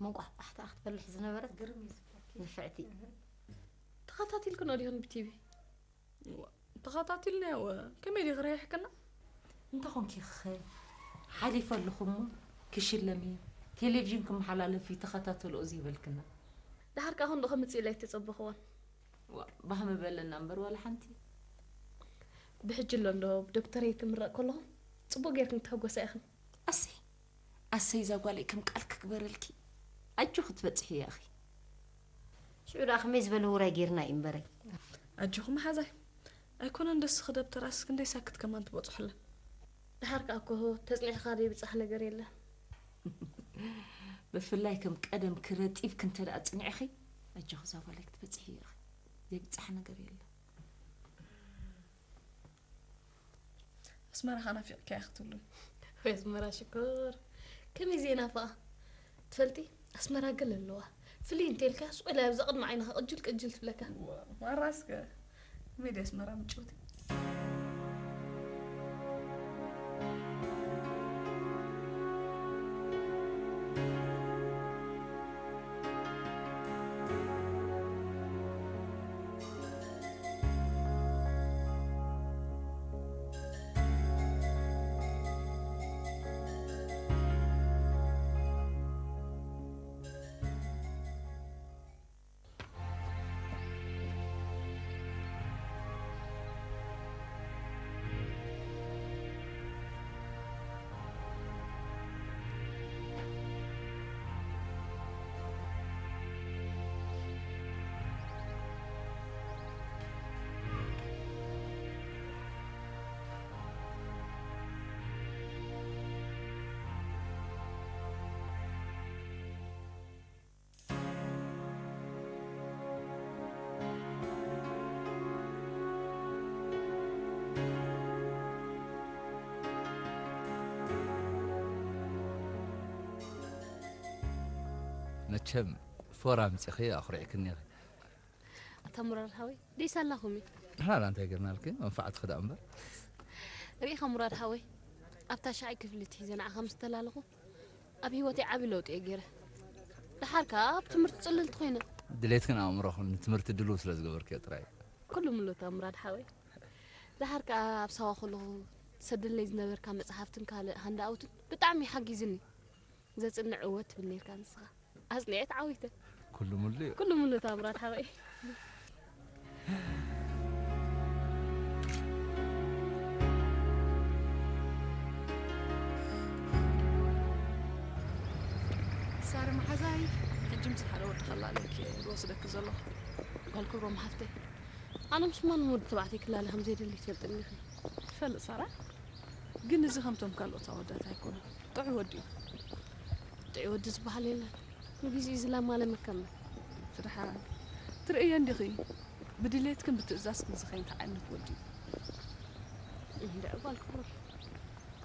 መንቋሕቋሕታ ክትበልሕ ዝነበረት ግርም እዩ ዝብለኪ። ንፍዕቲ። ተኸታቲልክን ዲኹን ብቲቪ? ተኸታቲልናዮ። ከመይ ድዩ ክረሕክና? እንተኾንኪ ኸ ሓሊፈ ኣለኹ እሞ ክሽለም እዩ፣ ቴሌቪዥን ክመሓላለፍ እዩ፣ ተኸታተልኦ ዘይበልክና። ደሓር ከኣ ክንዶ ከምጽእ ኢለ ኣይተጸበኽዎን። ዋ፣ ባህ ምበለና እምበር ዋላ ሓንቲ። ብሕጂ ኣሎ እንዶ ብዶክተር እየ ክምረቕ ከለኹ ጽቡቕ ጌርክን ክትሕጎሳ ኢኽን። ኣሰይ ኣሰይ፣ እዛ ጓለይ ከም ቃል ክግበረልኪ። ኣጆኺ ክትበጽሒ ኢኺ። ሽዑ ደኣ ከመይ ዝበለ ውራይ ጌርና እዩ እምበረይ። ኣጆኺ መሓዛይ። ኣይኮነን ደስ ክደብተራስ ክንደይ ሳክት ከማን ትበጽሑላ። ደሓር ከኣ እኮ ተጽኒዕኻ ዘይብጻሕ ነገር የለን። ብፍላይ ከም ቀደም ክረጢብክ እንተ ደኣ ጽኒዕኺ፣ ኣጆኺ እዛ ጓለይ ክትበጽሒ ኢኺ። ዘይብጻሕ ነገር የለን። ኣስመራ ከ ናፊቕካያ ክትብሉኒ። ወይ ኣስመራ ሽኮር። ከመይ ዘይናፍቓ? ትፈልጢ? ኣስመራ ገለ ኣለዋ። ፍልይ እንተልካ ሱቕ ኢላ ኣብዛ ቅድሚ ዓይንኻ ቅጅል ቅጅል ትብለካ። ማራስከ? ከመይ ድያ ኣስመራ ምጭውቲ? መቸም ፎራ ኣምጺኺ ኣኹሪዕክኒ ኢኺ። ኣታ ሙራድ ሓወይ ደይሳላኹም እዩ። ንሕና ደኣ እንታይ ጌርናልኪ? መንፋዕትኺ ደኣ እምበር። ርኢኻ ሙራድ ሓወይ ኣብታ ሻዓይ ክፍሊ ትሒዘ ንዓኻ ምስ ተላለኹ ኣብ ህይወተይ ዓቢ ለውጢ እየ ገይረ። ደሓር ከኣ ኣብ ትምህርቲ ጽልልቲ ኮይነ። ድሌትክን ኣእምሮኽን ንትምህርቲ ድሉው ስለ ዝገበርክዮ ጥራይ እዩ። ኩሉ ምሉእ እታ ሙራድ ሓወይ። ደሓር ከኣ ኣብ ሳዋ ከለኹ ትሰደለይ ዝነበርካ መጽሓፍትን ካልእ ሃንዳኣውትን ብጣዕሚ እዩ ሓጊዝኒ። ዘጽንዕ እወ ትብል ኔርካ ንስኻ። ኣጽኒዐ ተዓዊተ። ኩሉ ምሉእ እዩ። ኩሉ ምሉእ እታ ሙራድ ሓወይ። ሳሪ መሓዛይ፣ ሕጂ ምስ ሓደ ወዲ ከላልየኪ እየ ዝወስደኪ ዘለኹ። ጓል ክብሮም ሓፍተይ፣ ኣነ ምስ ማንም ወዲ ተባዕታይ ክላለ ከም ዘይደሊ ትፈልጥኒ ኢኺ። ይፈልጥ ሳራ፣ ግን እዚ ከምቶም ካልኦት ኣወዳት ኣይኮነን። ጥዑይ ወዲ እዩ። ጥዑይ ወዲ ዝበሃል የለን። ንግዚኡ ዝላማለመ ከም ፍድሓን ትርእዮ እንዲኺ፣ ብድሌትክን ብትእዛዝክን ዝኸይድ ዓይነት ወዲ እዩ። እንድዒ ጓል ክቡር፣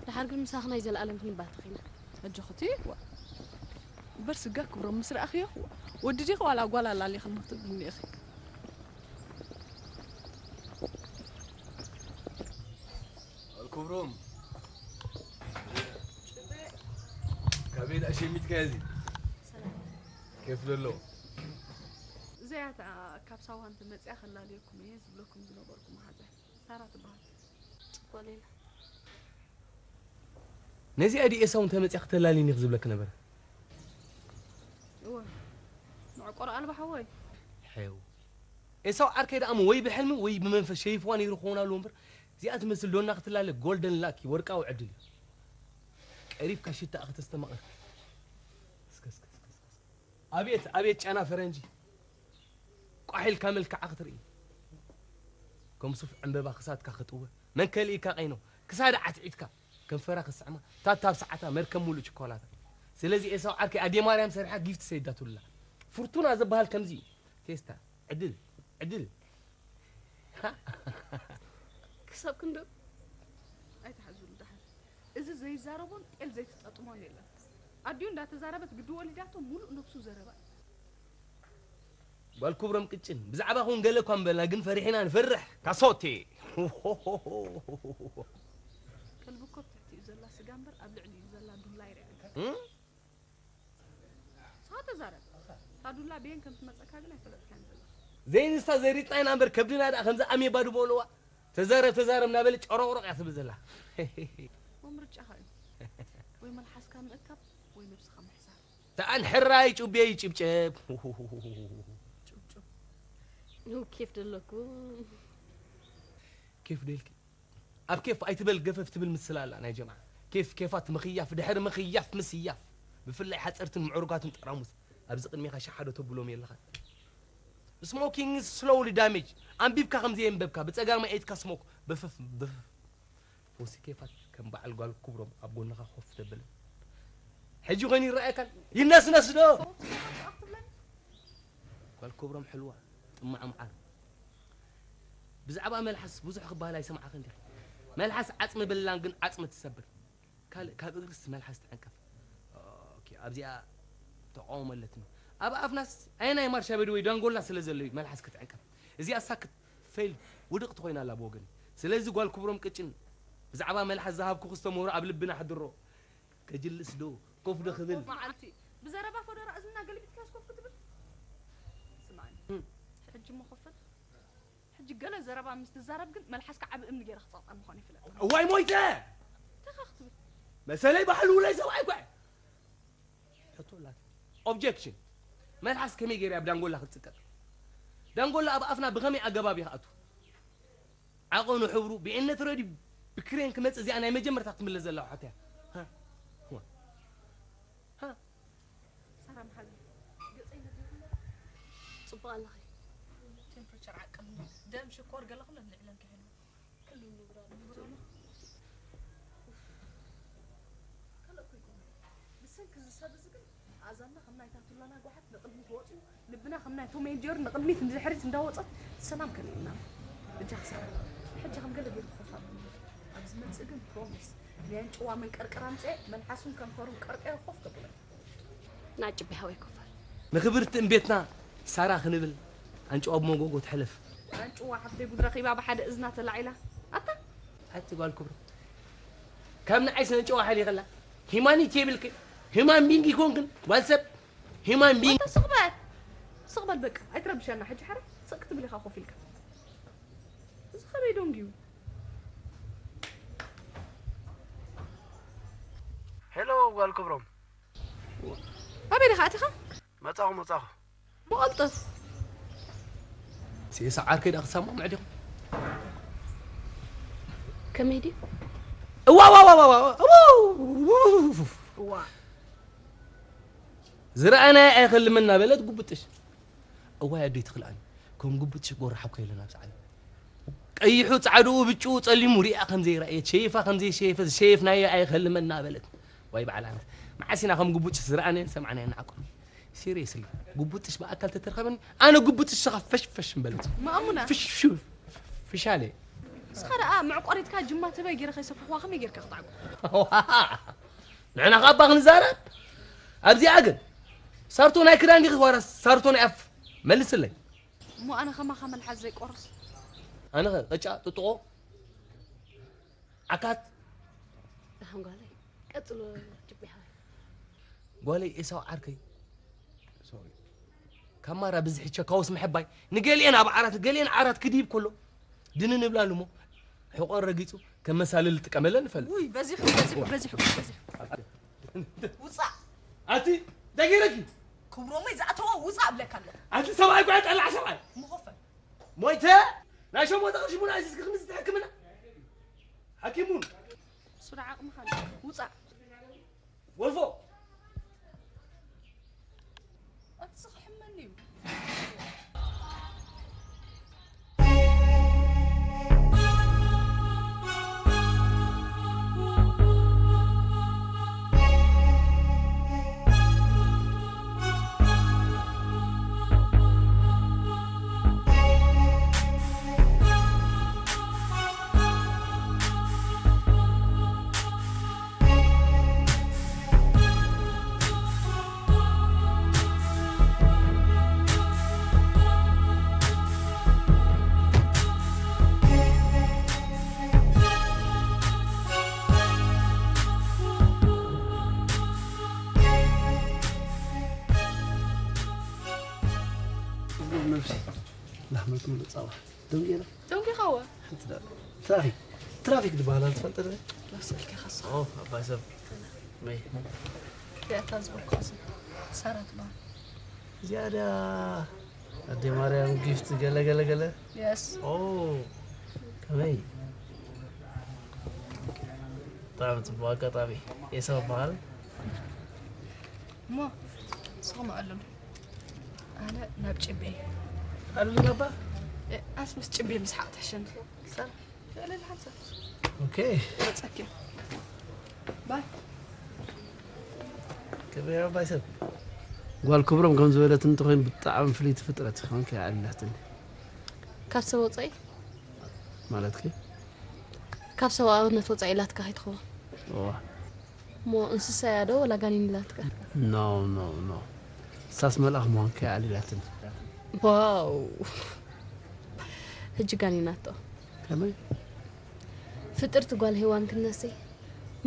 ደሓር ግን ምሳኺ ናይ ዘለኣለም ክንባትኽ ኢና። ኣጆኺ እቲ ዋ እምበር ስጋ ክብሮም ምስ ረኣኽዮ፣ ወዲ ዲኺ ዋላ ጓል ኣላሊኽኒ ክትብልኒ ኢኺ። ኣልኩብሮም ካበይ ደኣ ሸሚትካዮ እዚ? ኬፍ ዘለዎ። እዚኣ እታ ካብ ሳዋ እንተ መጺኣ ከላልየኩም እየ ዝብለኩም ዝነበርኩ መሓዛይ ሳራ ትበሃል። ጽቡቕ ሌላ። ነዚኣ ድዩ ኤሳው እንተ መጺኣ ክተላልይኒ ኢኺ ዝብለኪ ነበረ? እወ። መዕቆሪ ኣልባ ሓወይ። ሐው። ኤሳው ዓርከይ ደኣ እሞ ወይ ብሕልሚ ወይ ብመንፈስ ሸይፍዋ ነይሩ ክኸውን ኣለዎ እምበር፣ እዚኣ ትመስል ዶና ክትላለ ጎልደን ላኪ፣ ወርቃዊ ዕድል እዩ። ቀሪብካ ሽታኣ ከተስተማቕር። እስከ፣ እስከ፣ እስከ፣ እስከ፣ እስከ። ኣቤት፣ ኣቤት ጨና ፈረንጂ። ቋሕ ኢልካ መልክዓ ክትርኢ። ከም ሱፍ ዕምበባ ክሳድካ ክጥወ። መን ከልኢካ ቀይኖ። ክሳዳ ዓትዒትካ። ከንፈራ ክስዕማ። ታታ ኣብ ሰዓታ መርከብ ሙሉእ ችኮላታ። ስለዚ ኤሳው ዓርከይ ኣዴ ማርያም ሰሪሓ ጊፍት ሰዲዳትሉላ። ፍርቱና ዝበሃል ከምዚ እዩ። ቴስታ። ዕድል። ዕድል። ክሳብ ክንድኡ ኣይትሓዝሉ ደሓር። እዚ ዘይዛረቦን ጤል ዘይትጠጥሞን የለን። ኣዲኡ እንዳተዛረበት ግዲ ወሊዳቶ ሙሉእ ነብሱ ዘረባ እዩ። ጓል ክብሮም ቅጭን፣ ብዛዕባኹም ገለ እኳ ምበልና፣ ግን ፈሪሕና ንፈርሕ። ካሶቴ። ከልቢ እኮ ኣብ ትሕቲኡ ዘላ ስጋ እምበር ኣብ ልዕሊኡ ዘላ ዱላ ኣይርኣን። ዛረብ። ታዱላ ቤን ከም ትመጸካ ግን ኣይፈለጥካን ዘለኻ። ዘይንሳ ዘሪጥና ኢና እምበር ከብድና ደኣ ከምዛ ኣሜባ ድበልዋ። ተዛረብ ተዛረብ እናበለ ጨሮቅሮቅ እያ ትብል ዘላ። ወምርጫኻ እዩ። ወይ መልሓስካ ምእካብ ወይ ነብስኻ ምሕሳር። ተኣን ሕራይ ጩቤ ይጭብጨብ። ጭብጭብ። ኬፍ ደለኩ። ኬፍ ደልኪ ኣብ ኬፍ ኣይትበል ገፈፍ ትብል ምስላ ኣላ ናይ ጀምዓ። ኬፍ ኬፋት ምኽያፍ ድሕሪ ምኽያፍ ምስያፍ፣ ብፍላይ ሓፀርትን ምዕሩጋትን ጠራሙዝ ኣብዚ ቅድሜኻ ሸሓዶ ተብሎም የለኻን። Smoking is slowly damage። ኣንቢብካ ከም ዘየንበብካ ብፀጋማይ ኢድካ ስሞክ በፈፍ በፈፍ። ወሲ ኬፋት ከም በዓል ጓል ክብሮም ኣብ ጎንኻ ኮፍ ተብልን ሕጂ ኮይኑ ይረኣየካን ይነስነስ ዶ? ጓል ክብሮም ሕልዋ ጥማዕ መዓር። ብዛዕባ መልሓስ ብዙሕ ክበሃል ኣይሰማዕኽን ዲኺ? መልሓስ ዓጽሚ በላን ግን ዓጽሚ ትሰብር። ካልእ ካብ እግርስ መልሓስ ትዕንቀፍ። ኦኬ ኣብዚኣ ተቃውሞ ኣለትኒ። ኣብ ኣፍናስ ኣየናይ ማርሻ ቤድ ወይ ዳንጎላ ስለ ዘሎ እዩ መልሓስ ክትዕንቀፍ። እዚኣ ሳክት ፌል ውድቕቲ ኮይና ኣላ ብወገን። ስለዚ ጓል ክብሮም ቅጭን ብዛዕባ መልሓስ ዝሃብኩኺ ዝተምህሮ ኣብ ልብና ኣሕድሮ። ከጅልስ ዶ ኮፍ ዶ ክብል። መዓልቲ ብዘረባ ፈደራ እዝና ገልቢጥካ ስኮፍ ክትብል ስማዕኒ ሕጂ እሞ ኮፈል ሕጂ ገለ ዘረባ ምስ ትዛረብ ግን መልሓስካ ዓቢ እምኒ ገይረ ክጸቕጠ ምዃኑ ይፍለጥ እዋይ ሞይተ ተኻ ክትብል መሰለይ ባሕሉ ውለይ ሰብኣይ ኳ ሕቶ ላት ኦብጀክሽን መልሓስ ከመይ ገይረ ኣብ ዳንጎላ ክትጽቀጥ ዳንጎላ ኣብ ኣፍና ብኸመይ ኣገባብ ይኽኣቱ ዓቐኑ ሕብሩ ብኤነት ረድዩ ብክሬን ክመጽእ እዚኣ ናይ መጀመርታ ክትምለስ ዘለዋ ሕቶ እያ። ሃ? እዋ። ሃ? ሰላም ሓቢ ገጸይ ነዲርሞ ጽቡቕ ኣለኺ። ቴምፕሬቸር ዓቅምኒ ደም ሽኮር ገለ ኩለን ልዕለን ከሄሉ ክሉ ንብራ ንብራ ካልእ እኮ ይኮነ ብሰንኪ ዝሰብ እዚ ግን ኣእዛንና ከም ናይታ ቱላና ጓሓፍ ንቕድሚት ወፂኡ ልብና ከም ናይ ቶም ኤንድ ጀሪ ንቕድሚት ንድሕሪት እንዳወፀት ሰላም ከሊእና እጃ ክሳብ ሕጂ ከም ገለ ገይሩ ክኸፋ ኣብ ዝመፅእ ግን ፕሮሚስ ናይ ኣንጭዋ መንቀርቀር ኣምፅኤ መልሓሱን ከንፈሩን ቀርቀዮ ኮፍ ከብሎ ናጭቢ ሃወይ ኮፋል ንኽብርቲ እምቤትና ሳራ ክንብል ኣንጭዋ ብመጎጎ ትሕለፍ ኣንጭዋ ሓፍተይ ጉድ ረኺባ ብሓደ እዝና ተላዒላ ኣታ ሓንቲ ጓል ክብሩ ካብ ንዓይ ስነ ጨዋ ሓሊኸላ ሂማኒቲ የብልክን ሂማን ቢንግ ይኮንክን ጓል ሰብ ሂማን ቢንግ ኣታ ስቕ በል ስቕ በል በቃ ኣይትረብሸና ሕጂ ሓረ ስቕ ክትብል ኢኻ ኮፍ ኢልካ እዚ ኸመይ ዶንግ እዩ ሄሎ ጓል ክብሮም ኣበይ ዲኻ ኣቲኻ መጻኹ መጻኹ ብቐልጠፍ ሲሳዕ ዓርከይ ደኣ ክሰማምዕ ዲኹም ከመይ ድዩ እዋ ዋ ዋ ዋ ዋ እዋ ዝረኣናያ ኣይኸልም እናበለት ጉብጥሽ እዋይ ኣደይ ትኽልኣኒ ከም ጉብጥሽ ጎርሓ እኮ የለን ኣብዚ ዓለም ቀይሑ ጻዕድኡ ብጭኡ ጸሊሙ ሪኣ ከም ዘይረኣየት ሸይፋ ከም ዘይሸየፈት ዝሸየፍናዮ ኣይኸልም እናበለት ዋይ በዓል ኣነት መዓስ ኢና ከም ጉብጥሽ ዝረኣናዮን ዝሰማዕናዮን ንዓቁር ሲሪየስሊ ጉቡጥሽ ብኣካል ተተርኸበኒ ኣነ ጉቡጥሽ ስኻ ፈሽፈሽ ምበለት ማሙና ፍሽሹ ፍሻለ እስኻ ደኣ መዕቆሪትካ ጅማ ትበይ ገይረ ከይሰፍሕዋ ከመይ ጌርካ ክጣዕቁ ንሕና ካብ ኣባ ክንዛረብ ኣብዚኣ ግን ሳርቶ ናይ ክዳን ዲኺ ዋላ ሳርቶ ናይ ኣፍ መልስለይ እሞ ኣነ ከማኻ መልሓስ ዘይቆርስ ኣነ ኸ ቅጫ ጥጥቆ ዓካት ደሓን ጓለይ ቀጽሎ ጅቤ ሓወይ ጓለይ ኤሳው ዓርከይ ሶሪ ካብ ማራ ብዝሒ ቸካውስ ምሕባይ ንገሊአን ኣብ ዓራት ገሊአን ዓራት ክድይብ ከሎ ድንን እብላሉ እሞ ሕቆን ረጊጹ ከም መሳልል ዝጥቀመለን ንፈልጥ ውይ በዚሑ በዚሑ በዚሑ በዚሑ ውፃእ ኣቲ እንታይ ገይረኪ ክብሮመይ ዝኣተዎ ውፃእ እብለካ ኣለኹ ኣቲ ሰብኣይ ጓ ጠላዕ ሰብኣይ መኸፈል ሞይተ ናይ ሸሞተ ቅርሺ ቡን ኣዚዝኪ ክንዚ ትሕክምና ሓኪም ቡን እሱ ደዓ ዓቕምኻ ኣሎ ውፃእ ወልፎ ኣቲ ዝኽሕመኒ እዩ ነብሲ ላሕመት ምሉእ ጻባ ደንጌላ። ደንጌኻ ወ? ሓንቲ ዳ-፣ ትራፊክ፣ ትራፊክ ዝበሃል ኣልትፈልጥ ዶ? መሰልኪ ኸሳ። ኦ፣ ኣባይ ሰብ። መይ። እዚኣ እታ ዝበልኩኻ ስም። ሳራ ትበሃል። እዚኣ ድያ ኣደ ማርያም ጊፍት ገለ ገለ ገለ? የስ። ኦ፣ ከመይ? ብጣዕሚ ጽቡቕ ኣጋጣሚ። ኤሳው በሃል። እሞ፣ ንስኹም ኣዕልሉ። ኣነ ናብ ጭቤ። ኣሉ ናባ? እ፣ ኣስ ምስ ጭቤ ምስሓቕ ትሕሸኒ። ሰላም። ልዕሊ ሓንሳብ። ኦኬ። መጸኪ። ባይ። ክብሪ ኣባይ ሰብ። ጓል ክብሮም ከም ዝበለት እንተኾይን ብጣዕሚ ፍልይቲ ፍጥረት ኢኻ፣ ከይኣልላትኒ። ካብ ሰብ ወጻኢ? ማለትኪ? ካብ ሰብኣውነት ወጻኢ ኢላትካ ከይትኸውን። እዋ። እሞ እንስሳ እያ ዶ ወላ ጋኒን ኢላትካ? ኖ፣ ኖ፣ ኖ። እሳስ መልኣኽ ምዃን ከይኣልላትኒ። ዋው። ሕጂ ጋኒናቶ። ከመይ? ፍጥርቲ ጓል ሄዋን ክነሰይ፣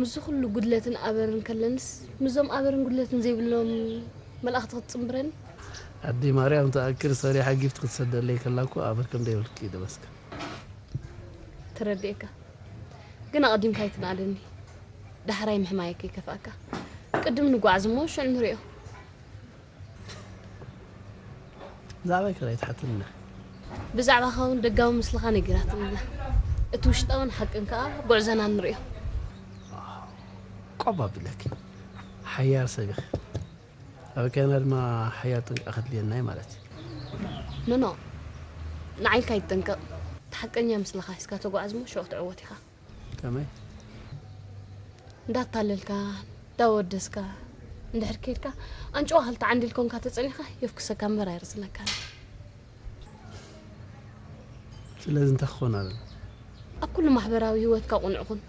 ምስዚ ኩሉ ጉድለትን ኣበርን ከለንስ፣ ምስዞም ኣበርን ጉድለትን ዘይብሎም መላእኽቲ ክትጽንብረኒ? ኣደይ ማርያም ትኣክል ሰሪሓ ጊፍት ክትሰደለይ ከላ እኮ ኣበር ከም ደይብልኪ እዩ ደበስካ። ተረዲኤካ። ግን ኣቐዲምካ ኣይትንኣደኒ። ዳሕራይ ምሕማየይ ከይከፍኣካ። ቅድም ንጓዓዝ እሞ ሽዑ ንሪኦ። ብዛዕባይ ከ ኣይትሓትንና? ብዛዕባኻ እውን ደጋዊ ምስልኻ ነጊራትኒ ኣላ። እቲ ውሽጣውን ሓቅን ከኣ ጉዕዞና ንሪኦ። ቆብ ኣብለኪ። ሓያል ሰብ ኢኺ። ኣብ ከና ድማ ሓያል ጥንቃቐ ከድልየና እዩ ማለት እዩ። ኖኖ፣ ንዓይልካ ኣይትጠንቀቕ። እቲ ሓቀኛ ምስልኻ ሒዝካ ተጓዓዝ እሞ ሽዑ ክትዕወት ኢኻ። ከመይ? እንዳታለልካ፣ እንዳወደስካ፣ እንድሕር ከይድካ፣ ኣንጭዋ ክልተ ዓንዲ ኢል ኮንካ ተጸኒሕካ፣ የፍኩሰካ እምበር ኣይርዝነካን። ስለዚ እንታይ ክኾን ኣለዎ? ኣብ ኩሉ ማሕበራዊ ህይወትካ ቁኑዕ ኩን።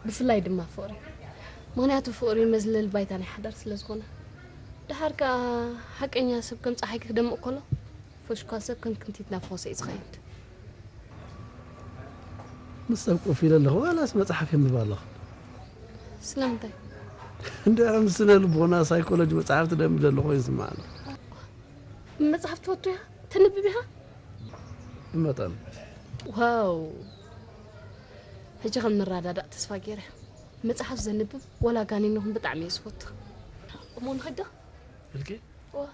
ብፍላይ ድማ ፍቕሪ። ምኽንያቱ ፍቕሪ መዝለሊ ባይታ ናይ ሓዳር ስለ ዝኾነ። ደሓር ከኣ ሓቀኛ ሰብ ከም ጸሓይ ክደምቕ ከሎ፣ ፈሽኳል ሰብ ከም ክንቲት ናብ ፈኾሰ እዩ ዝኸይድ። ምስ ሰብ ኮፍ ኢለ ኣለኹ፣ ዋላስ መጽሓፍ የንብብ ኣለኹ? ስለምንታይ? እንድሕር ምስ ስነ ልቦና ሳይኮሎጂ መጽሓፍ ትደንቢ ዘሎ ኮይኑ ይስምዓኒ። መጽሓፍ ትፈቱ ኢኻ? ተንብብ ኢኻ? ብመጠኑ። ዋው! ሕጂ ከም ንረዳዳእ ተስፋ ገይረ። መጽሓፍ ዘንብብ ወላ ጋኒን ይኹን ብጣዕሚ እየ ዝፈቱ። እሞ ንኸይድ ዶ? ኢልኪ? እወ።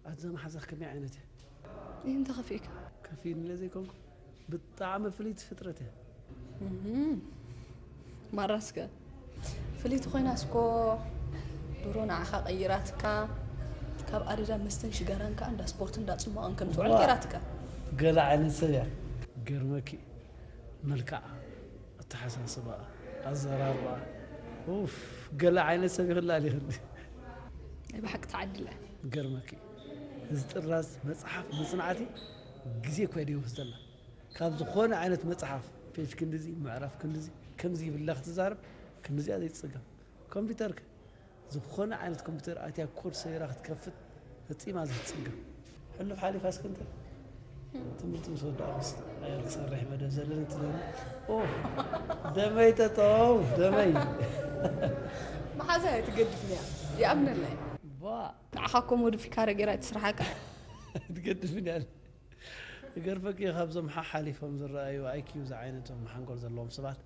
ኣዛ መሓዛኽ ከመይ ዓይነት እያ? ይህ እንተ ኸፊእካ? ከፊእኒ ኢለ ዘይኮንኩ፣ ብጣዕሚ ፍልይቲ ፍጥረት እያ። እህም። ማራስከ? ፍልይቲ ኮይናስ እኮ ድሮ ንዓኻ ቀይራትካ፣ ካብ ኣደዳ መስተን ሽጋራን ከኣ እንዳ ስፖርትን እንዳ ጽማቕን ከም ትውዕል ዋ! ገይራትካ። ገለ ዓይነት ሰብ እያ። ገርመኪ፣ መልክዓ፣ እቲ ኣተሓሳስባ፣ ኣዘራርባ፣ ኡፍ፣ ገለ ዓይነት ሰብ ይኽላል ይኽእል። ናይ ብሓቂ ተዓዲለ። ገርመኪ፣ እዚ ጥራዝ መጽሓፍ ምጽናዕቲ ግዜ እኳ እዩ ይወስደላ። ካብ ዝኾነ ዓይነት መጽሓፍ ፔጅ ክንድዚ፣ ምዕራፍ ክንድዚ፣ ከምዚ ይብላ ክትዛረብ፣ ክንድዚኣ ዘይትጽገም። ኮምፒውተር ከ? ዝኾነ ዓይነት ኮምፒውተር ኣትያ ኮድ ሰይራ ክትከፍት ፈጺማ ዘይትጽገም። ሕሉፍ ሓሊፋ እስኪ እንተ ትምህርቲ ምስ ወዳእኩስ ኣየር ክሰርሕ መደብ ዘለኒ ትብለኒ። ኦ፣ ደመይ ጠጠው፣ ደመይ። መሓዛ እያ ትገድፍኒ እያ። ይኣምነለይ። ባ፣ ንዓኻ እኮ ሞዲፊካረ ገይራ ትስርሓካ። ትገድፍኒ እያ። ይገርፈኪ፣ ካብዞም ሓሓሊፎም ዝረኣዩ ኣይኪዩ ዝዓይነቶም ሓንጎል ዘለዎም ሰባት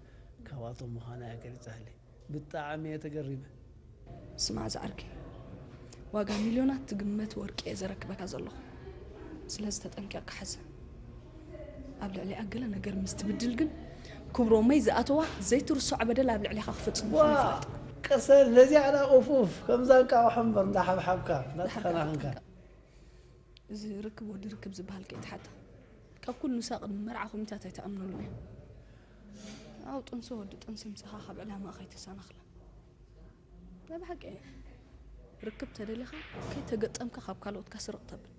ካብኣቶም ምዃና እያ ገሊጻ ህሊ። ብጣዕሚ እየ ተገሪመ። ስማዕ ዝዓርከይ፣ ዋጋ ሚልዮናት ትግመት ወርቂ እየ ዘረክበካ ዘለኹ። ስለዚ ተጠንቂቕካ ሓዝ። ኣብ ልዕሊኣ ገለ ነገር ምስ ትብድል ግን ክብሮመይ ዝኣተዋ ዘይትርስዖ በደል ኣብ ልዕሊኻ ክፍጽም ዋ፣ ምዃኑ ይፈልጥ። ቅሰን ነዚኣ ዳ ኡፍ ኡፍ፣ ከምዛ እንቃቑሖ እምበር እንዳሓብሓብካ፣ እንዳተኸናኸንካ። እዚ ርክብ ወዲ ርክብ ዝበሃል ከይትሓታ። ካብ ኩሉ ንሳ ቅድሚ መርዓ ኮሚታት ኣይትኣምነሉን እያ። ኣብ ጥንሲ ወዲ ጥንሲ ምሳኻ ካብ ዕላማ ከይተሰናኽላ። ናይ ብሓቂ እየ። ርክብ ተደሊኻ ከይተገጠምካ ካብ ካልኦትካ ስርቕ ተብል።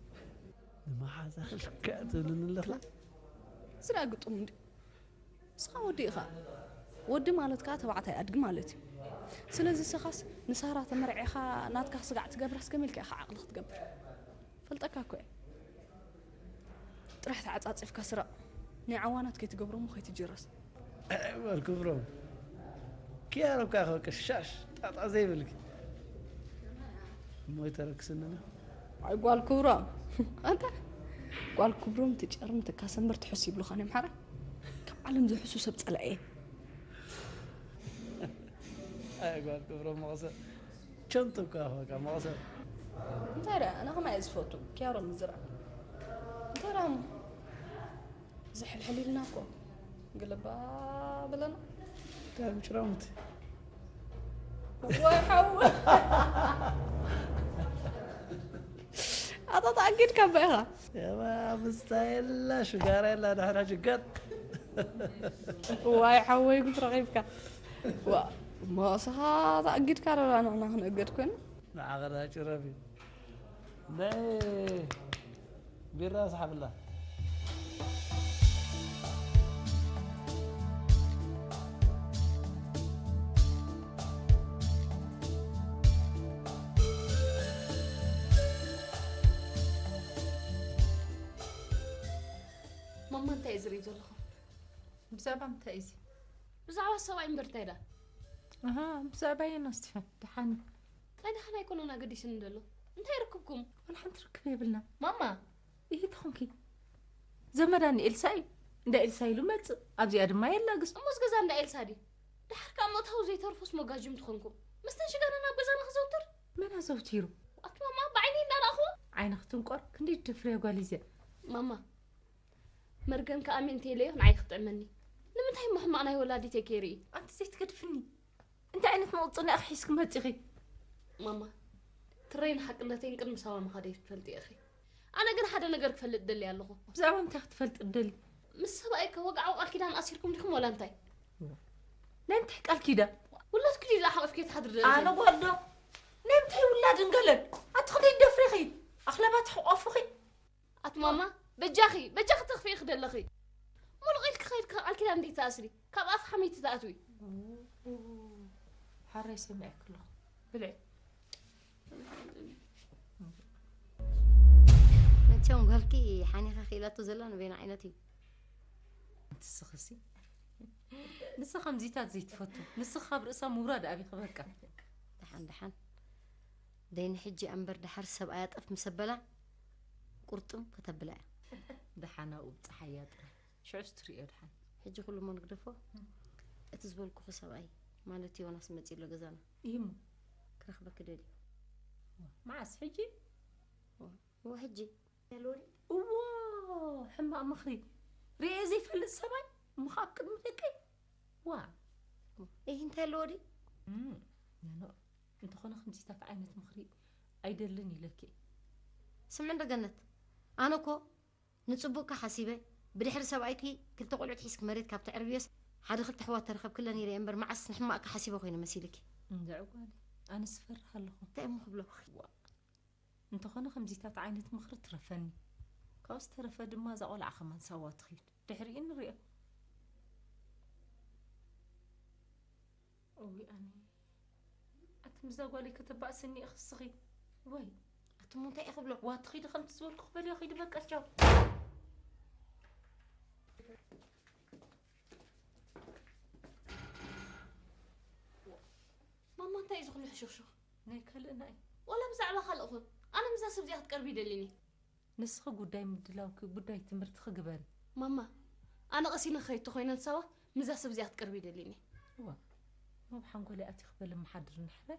ንመሓዛ ልክዕ ትብልኒ ኣለኻ። ስራ ግጥም እንዲ ንስኻ ወዲ ኢኻ። ወዲ ማለት ከዓ ተባዕታይ ኣድጊ ማለት እዩ። ስለዚ ንስኻስ ንሳራ ተመርዒኻ ናትካ ስጋዕ ትገብራስ ከመይ ኢልካ ኢኻ ዓቕሊ ክትገብር? ፈልጠካ እኮ እየ። ጥራሕ ተዓጻጺፍካ ስረቕ። ናይ ዓዋናት ከይትገብሮ እሞ ከይትጅረስ። ጓል ክብሮም፣ ኪያሮ እኳ ኢኻ ቅሻሽ ጣጣ ዘይብልኪ። እሞ ይተረክስንና። ኣይ ጓል ክብሮም፣ ኣንታ ጓል ክብሮም ትጨርም ትካሰ እምበር ትሕስ ይብሉኻ ናይ ኣምሓራ። ካብ ዓለም ዝሕሱ ሰብ ጸላኢ እየ። ኣይ ጓል ክብሮም መቕሰ ቸንቱ እኳ ኢኻ መቕሰ። እንታይ ደኣ ኣነ ከማይ እየ ዝፈቱ ኪያሮ ምዝራብ። እንታይ ደኣ እሞ ዝሕልሕል ኢልና እኮ ግልባ ብለና። እንታይ ምጭራሙት? ወይ ሓው ኣታ ተኣጊድካ እባ ኢኻ። የባ ምስታ የላ ሽጋራ የላ ድሕር ሕጂ ገጥ። ዋይ ሓወይ ጉድ ረኺብካ። ዋ፣ ሞስኻ ተኣጊድካ ዶ ንሕና ክንእገድ ኮይና? ንዓኻ ዳ ጭረፍ እዩ። ናይ ቢራ ስሓብላ። ማማ እንታይ እዩ ዝርኢ ዘለኹ? ብዛዕባ ምንታይ እዩ እዚ? ብዛዕባ ሰብኣይ እምበር እንታይ ዳ? ኣሃ፣ ብዛዕባ የና ስቲፈን ደሓን እዩ። ናይ ደሓን ኣይኮነን ኣገዲስኒ ዘሎ። እንታይ ርክብኩም? ዋላ ሓንቲ ርክብ የብልና። ማማ! ይሂ ተኾንኪ ዘመዳ ንኤልሳ እዩ። እንዳ ኤልሳ ኢሉ መጽእ። ኣብዚኣ ድማ የላግስ። እሞስ ገዛ እንዳ ኤልሳ ድዩ? ደሓር ከኣ ምእታው ዘይተርፎስ መጋጅም ትኾንኩም። ምስተን ሽጋራ ናብ ገዛና ክዘውትር? መን ኣዘውቲሩ? ኣቲ ማማ ብዓይነይ እንዳረኣኹዎ። ዓይንኺ ትንቆር፣ ክንደይ ትደፍርያ ጓል እዚኣ። ማማ፣ መርገም ከኣ ምእንቲ ኢለዮ ንዓይ ክጥዕመኒ። ንምንታይ እሞ ሕማቕ ናይ ወላዲተይ ከይርኢ? ኣንቲ ዘይትገድፍኒ። እንታይ ዓይነት መቕጽኒ ኢኺ ሒዝኪ መጺኺ? ማማ፣ ትረይን ሓቅነተይን ቅድሚ ሳባ ምኻደይ ትፈልጢ ኢኺ። ኣነ ግን ሓደ ነገር ክፈልጥ ደሊ ኣለኹ። ብዛዕባ እንታይ ክትፈልጢ ትደሊ? ምስ ሰብኣይ ከ ወግዓዊ ቃል ኪዳን ኣሲርኩም ዲኹም ወላ እንታይ? ናይ እንታይ ቃል ኪዳን? ውላድኪ ድዩ ዝኣ ሓቒፍኪ ትሓድሪ ደለኺ? ኣነ ጓል ዶ? ናይ እንታይ ውላድን ገለን? ኣቲ ክንደይ ትደፍሪ ኢኺ? ኣኽለባ ትሕቆፍኺ? ኣቲ ማማ፣ በጃኺ፣ በጃኺ ተኽፍኢ ክደለኺ። ሙሉቕ ኢልኪ ከይድኪ ቃል ኪዳን እንዴት ትኣስሪ? ካብ ኣፍ ሓመይቲ ትኣትዊ። ሓራይ ሰሚዐኪ ኣለኹ። ብልዒ። መቸም ጓልኪ ሓኒኻ ክኢላቶ ዘላ ንበይና ዓይነት እዩ። ንስኽሲ ንስኻ ከምዚታት ዘይትፈቱ። ንስኻ ካብ ርእሳ ምውራድ ኣቢኺ በቃ። ደሓን ደሓን ደይ ንሕጂ እምበር ደሓር ሰብኣያ ጠፍ ምስ ኣበላ ቁርጥም ከተብላ እያ። ደሓን ኣብኡ ብፀሓያ ጥራይ። ሽዑስ ትርእዮ ደሓን። ሕጂ ኩሉ እሞ ንግደፎ። እቲ ዝበልኩኺ ሰብኣይ ማለት ዮናስ መፂኡ ኣሎ ገዛና። ይህሞ ክረኽበኪ ደልዩ። መዓስ ሕጂ? እወ ሕጂ። እዎ ሕማቕ ምኽሪ ርእየ ዘይፈልጥ ሰብኣይ እሞ ከዓ ኣብ ቅድሚ ደቀይ ዋ ይህ እንታይ ኣለዎ ድዩ? እም፣ ነኖ እንተኾነ ከምዚታት ዓይነት ምኽሪ ኣይደልን ኢለኪ። ስምዒ እንዶ ገነት ኣነ እኮ ንፅቡቕካ ሓሲበ ብድሕሪ ሰብኣይኪ ክልተ ቆልዑት ሒዝኪ መሬት ካብ ተዕርብዮስ ሓደ ክልተ ኣሕዋት ተረኸብክለን ኢለ እየ እምበር፣ መዓስ ንሕማቕካ ሓሲበ ኮይነ መሲልኪ። እንድዒ ጓለይ፣ ኣነስ እፈርህ ኣለኹ። እንታይ እሞ ክብለኩኺ? ዋእ፣ እንተኾነ ከምዚታት ዓይነት ምኽሪ ትረፈኒ። ካብኡ ዝተረፈ ድማ እዛ ቆልዓ ከማን ሳዋ ትኺድ። ድሕሪኡ ንሪኦ። እውይ ኣነ። ኣቲ ምስዛ ጓለይ ከተባእስኒ ኢኺ እስኺ። ወይ። ኣቲ እሞ እንታይ እየ ክብሎ? ዋ፣ ትኺዲ ከምቲ ዝበልኩ ክበልዮ ኺዲ በቃ ቻው። ማማ እንታይ እዩ ዝኹሉ ሕሹኽሹኽ? ናይ ካልእና እዩ። ዋላ ብዛዕባ ካልእ ኹን። ኣነ ምስዛ ሰብ እዚኣ ክትቀርቢ ይደሊኒ። ንስኺ ጉዳይ ምድላውኪ፣ ጉዳይ ትምህርትኺ ግበሪ። ማማ፣ ኣነ ቀሲነ ክኸይድ ተኾይነ ንሳዋ፣ ምስዛ ሰብ እዚኣ ክትቀርቢ ይደሊኒ። እዋ፣ ናብ ሓንጎለይ ኣቲኺ በሊ መሓድር ንሕረ።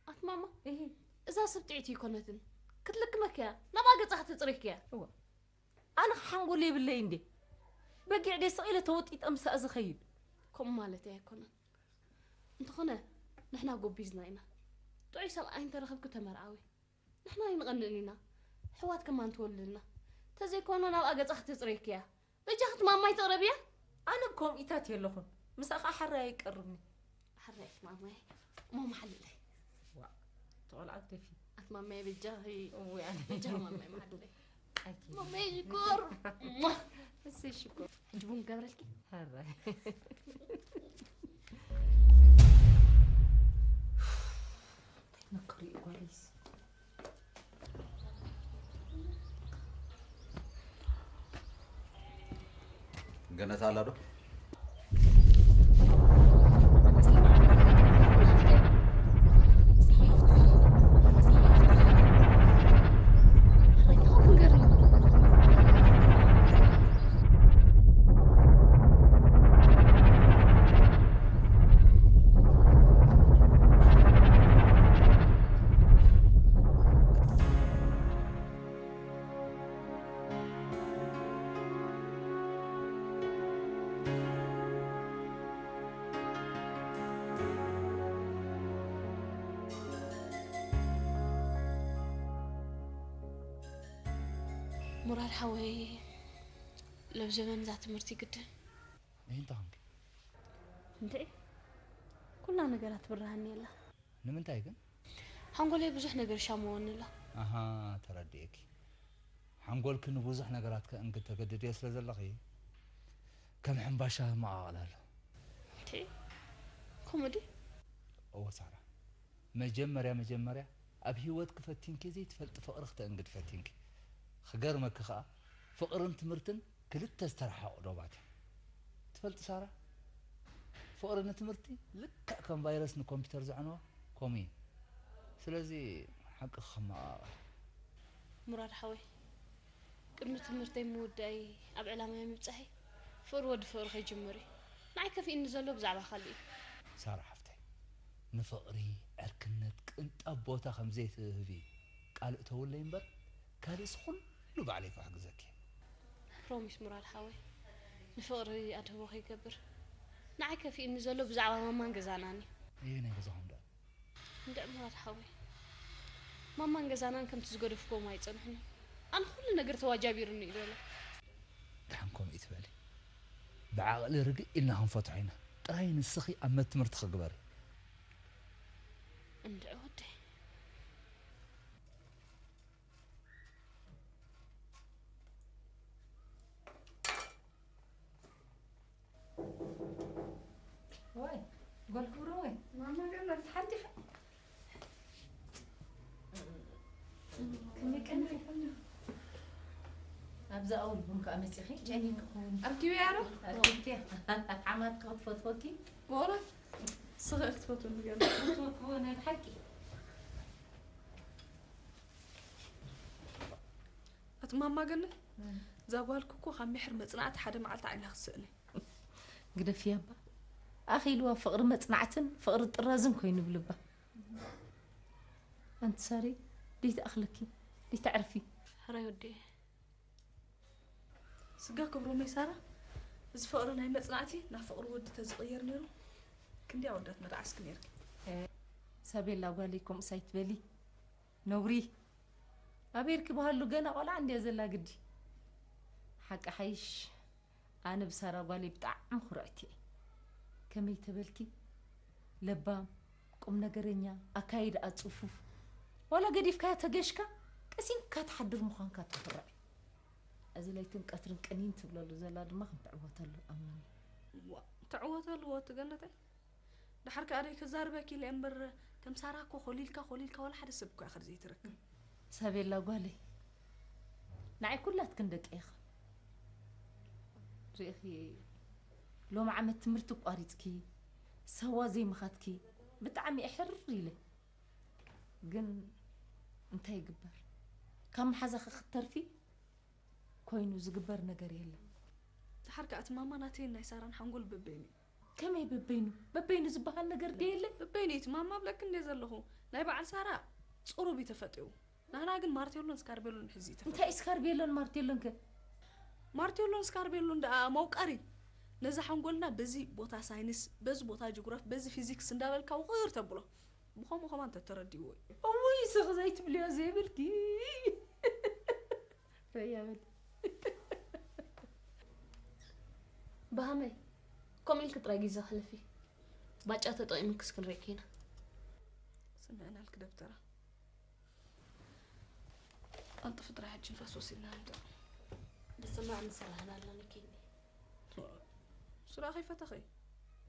ኣቲ ማማ፣ እሂ። እዛ ሰብ ጥዕይቲ ኣይኮነትን። ክትልክመኪ እያ፣ ናብኣ ገጻ ከተጽርየኪ እያ። እዋ፣ ኣነ ሓንጎል የብለይ እንዴ? በጊዕ ደይ ስቕ ኢለ ተወጢጠ ምሳኣ ዝኸይድ። ከምኡ ማለተይ ኣይኮነን። እንተኾነ፣ ንሕና ጎቢዝና ኢና። ጥዑይ ሰብኣይ እንተረኸብኪ ተመርዓዊ። ንሕና ኣይንቐንእን ኢና። ኣሕዋት ከማን ትወልድልና። ተዘይኮነ ናብኣ ገጻ ከተጽርየኪ እያ። በጃኺ እቲ ማማይ ትቕረብያ? ኣነ ብ ከምኢታት የለኹን። ምሳኣ ኸዓ ሓራይ ኣይቀርብኒ። ሓራይ ማማይ። እሞ መሓልለይ። ዋእ፣ እቲ ቆልዓ ግደፊ። ኣቲ ማማይ በጃኺ። እውይ፣ ኣነ በጃኺ ማማይ መሓልለይ። ኣኪ። ማማይ ሽኮር። እሰይ ሽኮር። ሕጂ ቡን ገብረልኪ? ሓራይ። እንታይ መከሩ እዩ ጓለይስ? ገነት ኣላ ዶ? ሙራድ ሓወይ፣ ሎብ ዘበን እዛ ትምህርቲ ግድን። ይህንታ ኸምኪ? እንድዒ፣ ኩላ ነገራት ትብርሃኒ ኣላ። ንምንታይ ግን? ሓንጎለይ ብዙሕ ነገር ይሻመወኒ ኣሎ። ኣሃ፣ ተረዲኤኪ። ሓንጎልኪ ንብዙሕ ነገራት ከእንግድ ተገድድዮ ስለ ዘለኺ፣ ከም ሕምባሻ መቓቕል ኣሎ። እንዴ፣ ከምኡ ድዩ? እወ ሳራ፣ መጀመርያ መጀመርያ ኣብ ህይወትኪ ፈቲንኪ ዘይትፈልጢ ፍቕሪ ክተእንግድ ፈቲንኪ። ክገርመኪ ኸኣ፣ ፍቕርን ትምህርትን ክልተ ዝተረሓቑ ዶባት እዮም። ትፈልጢ ሳራ፣ ፍቕሪ ንትምህርቲ ልክዕ ከም ቫይረስ ንኮምፒውተር ዘዕነወ ከምኡ እዩ። ስለዚ ሓቂ ክመቓቐል። ሙራድ ሓወይ፣ ቅድሚ ትምህርተይ ምውዳእይ ኣብ ዕላማይ ምብጻሐይ ፍቕሪ ወዲ ፍቕሪ ከይጅምር እዩ። ንዓይ ከፊእኒ ዘሎ ብዛዕባ ካልእ እዩ። ሳራ ሓፍተይ፣ ንፍቕሪ ዕርክነት ቅንጣብ ቦታ ከም ዘይትህቢ ቃል እተውለይ እምበር፣ ካልእስ ኩሉ ባዕለይ ክሕግዘኪ እየ። ፕሮሚስ ሙራድ ሓወይ፣ ንፍቕሪ ኣድህቦ ከይገብር። ንዓይ ከፊእኒ ዘሎ ብዛዕባ ማማን ገዛናን እዩ። ኣየናይ ገዛኹም ደኣ? እንድዒ ሙራድ ሓወይ፣ ማማን ገዛናን ከምቲ ዝገደፍክዎም ኣይጸንሑን እዮም። ኣነ ኩሉ ነገር ተዋጃቢሩኒ እዩ ዘሎ። ደሓን ከምኡ ይትበሊ። ብዓቕሊ ርግእ ኢልና ክንፈትሖ ኢና። ጥራይ ንስኺ ኣብ መትምህርትኺ ግበሪ። እንድዒ ወደይ። ወይ፣ ጓል ክብሮ ወይ። ማማ ገነት ሓንጢፋ። ከመይ ቀኒኺ? ኣብዚ ኣውል ቡን ከኣ መጺኺ? ጨኒንኪ ክኸውን። ኣርኪብያ ዶ? ኣርኪብኪ። ሓማትኪ ክትፈትወኪ? ብእውነት? ስኽእ ክትፈትወኒ ገለ። ክትፈትዎ ናይ ብሓቂ። ኣቲ ማማ ገነት፣ እም። እዛ ጓልኪ እኮ ካብ ምሕር መጽናዕቲ ሓደ መዓልቲ ዓይና ክትስእን እያ። ግደፍያ እባ። ኣኺልዋ ፍቕሪ መጽናዕትን ፍቕሪ ጥራዝን ኮይኑ ብልባ። ኣንቲ ሳሪ፣ ደይትኣኽለኪ፣ ደይተዕርፊ። ሕራይ ወዲ። ስጋ ክብሮመይ ሳራ፣ እዚ ፍቕሪ ናይ መጽናዕቲ ናብ ፍቕሪ ወዲ ተዝቕየር ነይሩ፣ ክንደይ ኣወዳት መርዓስኪ ነይርኪ። ሳቤላ ጓለይ፣ ከምኡስ ኣይትበሊ። ነውሪ። ኣበይ ርኪ በሃሉ፣ ገና ቆልዓ እንድያ ዘላ ግዲ። ሓቂ ሓይሽ። ኣነ ብሳራ ጓለይ ብጣዕሚ ኩርዕቲ እየ። ከመይ ተበልኪ? ለባም፣ ቁም ነገረኛ፣ ኣካይድኣ ጽፉፍ። ዋላ ገዲፍካያ ተገሽካ፣ ቀሲንካ ትሓድር ምዃንካ ተኹርዕ። እዚ ለይትን ቀትርን ቅኒን ትብለሉ ዘላ ድማ ከም ትዕወተሉ እመን። ዋ፣ ትዕወተሉ ወ ትገነተይ። ደሓር ከኣ ደይ ክዛርበኪ ኢለ እምበር፣ ከም ሳራ እኮ ኮሊልካ ኮሊልካ ዋላ ሓደ ሰብ እኮ ኢኻ ዘይትረክብ። ሳቤላ ጓለይ፣ ንዓይ ኩላትክን ደቂ ኢኻ። ርኢኺ፣ ሎም ዓመት ትምህርቲ ኣቋሪጽኪ፣ ሳዋ ዘይምኻድኪ፣ ብጣዕሚ እየ ሕርር ኢለ። ግን እንታይ ይግበር? ካብ መሓዛኺ ክትተርፊ ኮይኑ ዝግበር ነገር የለን። ደሓር ከኣ እቲ ማማ ናተይን ናይ ሳራን ሓንጎል በበይኑ እዩ። ከመይ በበይኑ? በበይኑ ዝበሃል ነገር ድየ የለ? በበይኑ እዩ እቲ ማማ ብለኪ እንድየ ዘለኹ። ናይ በዓል ሳራ ጽሩብ እዩ ተፈጢሩ። ናህና ግን ማርቴሎን ስካርቤሎን ሕዚ እዩ ተፈጢሩ። እንታይ ስካርቤሎን ማርቴሎን ከ? ማርቴሎን ስካርቤሎን ደኣ መውቀሪ። ነዚ ሓንጎልና በዚ ቦታ ሳይንስ፣ በዚ ቦታ ጂኦግራፍ፣ በዚ ፊዚክስ እንዳበልካ ውቕር ተብሎ። ብኸምኡ ከማን ተተረዲእዎ እዩ። እውይ፣ ስቕ ዘይትብልዮ ዘይብልኪ። ረያ በል። ብሃመይ፣ ከምኡ ኢልኪ ጥራይ ግዜ ኣሕልፊ። ባጫ ተጠቒምክስ ክንርእየኪ ኢና። ስምዕናልኪ ደብተራ። ቀልጥፊ ጥራይ ሕጂ ንፋስ ወሲድና ንምጻእ። ብስማዕ ንስራሕና ኣለኒ ኬኒ። ስራሕ ከይፈተኺ?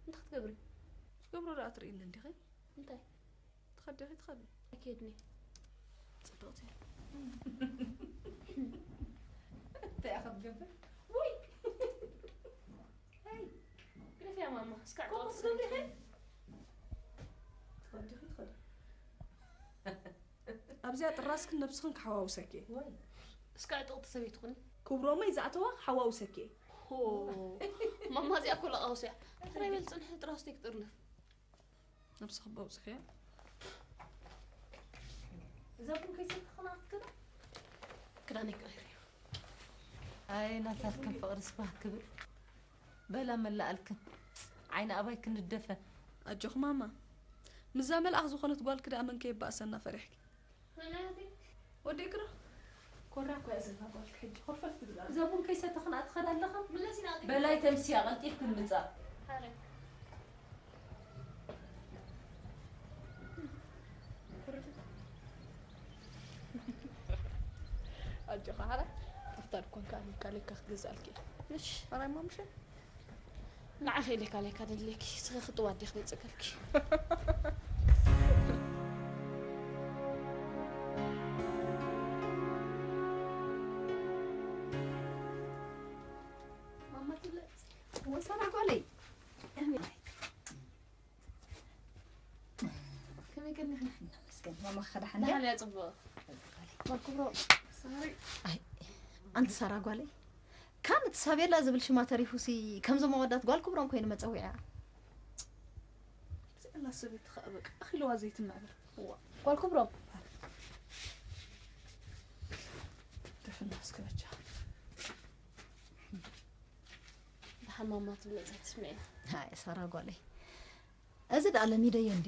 እንታይ ክትገብሪ? ትገብሮ ደኣ ትርእይኒ እንዲኺ? እንታይ? ትኸዲ ዲኺ ትኸዲ? ኣይከድኒ። ጽብቕቲ። እንታይ ኢኻ ትገብር? ውይ! ሄይ! ግደፍያ ማማ፣ እስካዕ ከምኡ ጠዋት ክትገብሪ ኢኺ? ትኸዲ ዲኺ ትኸዲ? ኣብዚኣ ጥራስክን ነብስኽን ክሓዋውሰኪ እየ። ወይ፣ እስካዕ ጥቕቲ ሰበይቲ ኩኒ። ክብሮመይ ዝኣተዋ ክሓዋውሰኪ እየ። ሆ፣ ማማ እዚኣ እኮ ለቓውስ እያ። ሕራይ በል ጽንሒ፣ ጥራስቲ ክጥርንፍ። ነብስኺ በውጽኽያ። እዛ ቡን ከይሰተኽና ክትከዳ? ክዳነይ ቀይረ። ኣይ፣ ናታትክን ፍቕሪ ስባህ ክብል። በላ መላኣልክን። ዓይኒ ኣባይ ክንደፈን። ኣጆኺ ማማ። ምስዛ መልኣኽ ዝኾነት ጓልኪ ደኣ መን ከየባእሰና ፈሪሕኪ? መናያተይ። ወዲእኪ ዶ? ኮራ እኮ እያ ዘላ ጓልኪ ሕጂ። ኮርፈፍ ትብል ኣላ። እዛ ቡን ከይሰተኽና ትኸዳ ኣለኻ? መለስ ኢና በላይ ተምስያ ቀልጢፍክን ምጻእ። ሓረ። ኣጆኻ ሓራ፣ ኣብታ ድኳን ከኣ ሚካሌካ ክገዝኣልኪ እየ። እሺ። ኣራይ ማሙሸ? ንዓኺ ኢለ ካሌካ ደድልየኪ፣ ስኺ ክጥዋት ዲኺ መጸከልኪ? ማማ ትብለጽ። ወሰና ጓለይ። ከመይ ቀኒኺ? ይመስገን። ማማ ኸዳ ሓንዳ? ደሓን እያ፣ ጽቡቕ። ጓል ክብሮ። ሳሪ። ኣይ፣ ኣንቲ ሳራ ጓለይ። ካን እቲ ሳቤላ ዝብል ሽማ ተሪፉሲ፣ ከምዞም ኣወዳት ጓል ክብሮም ኮይኑ መጸዊዒያ። ስእላ ሰበይቲ ኸኣ በቃ፣ ኣኺልዋ ዘይትምዕብል። እዋ፣ ጓል ክብሮም። ደፍና እስከ በጃ። ደሓን ማማ ትብለጽ ኣይትስምዒ። ሃይ፣ ሳራ ጓለይ። እዚ ደኣ ለሚደዮ እንዴ?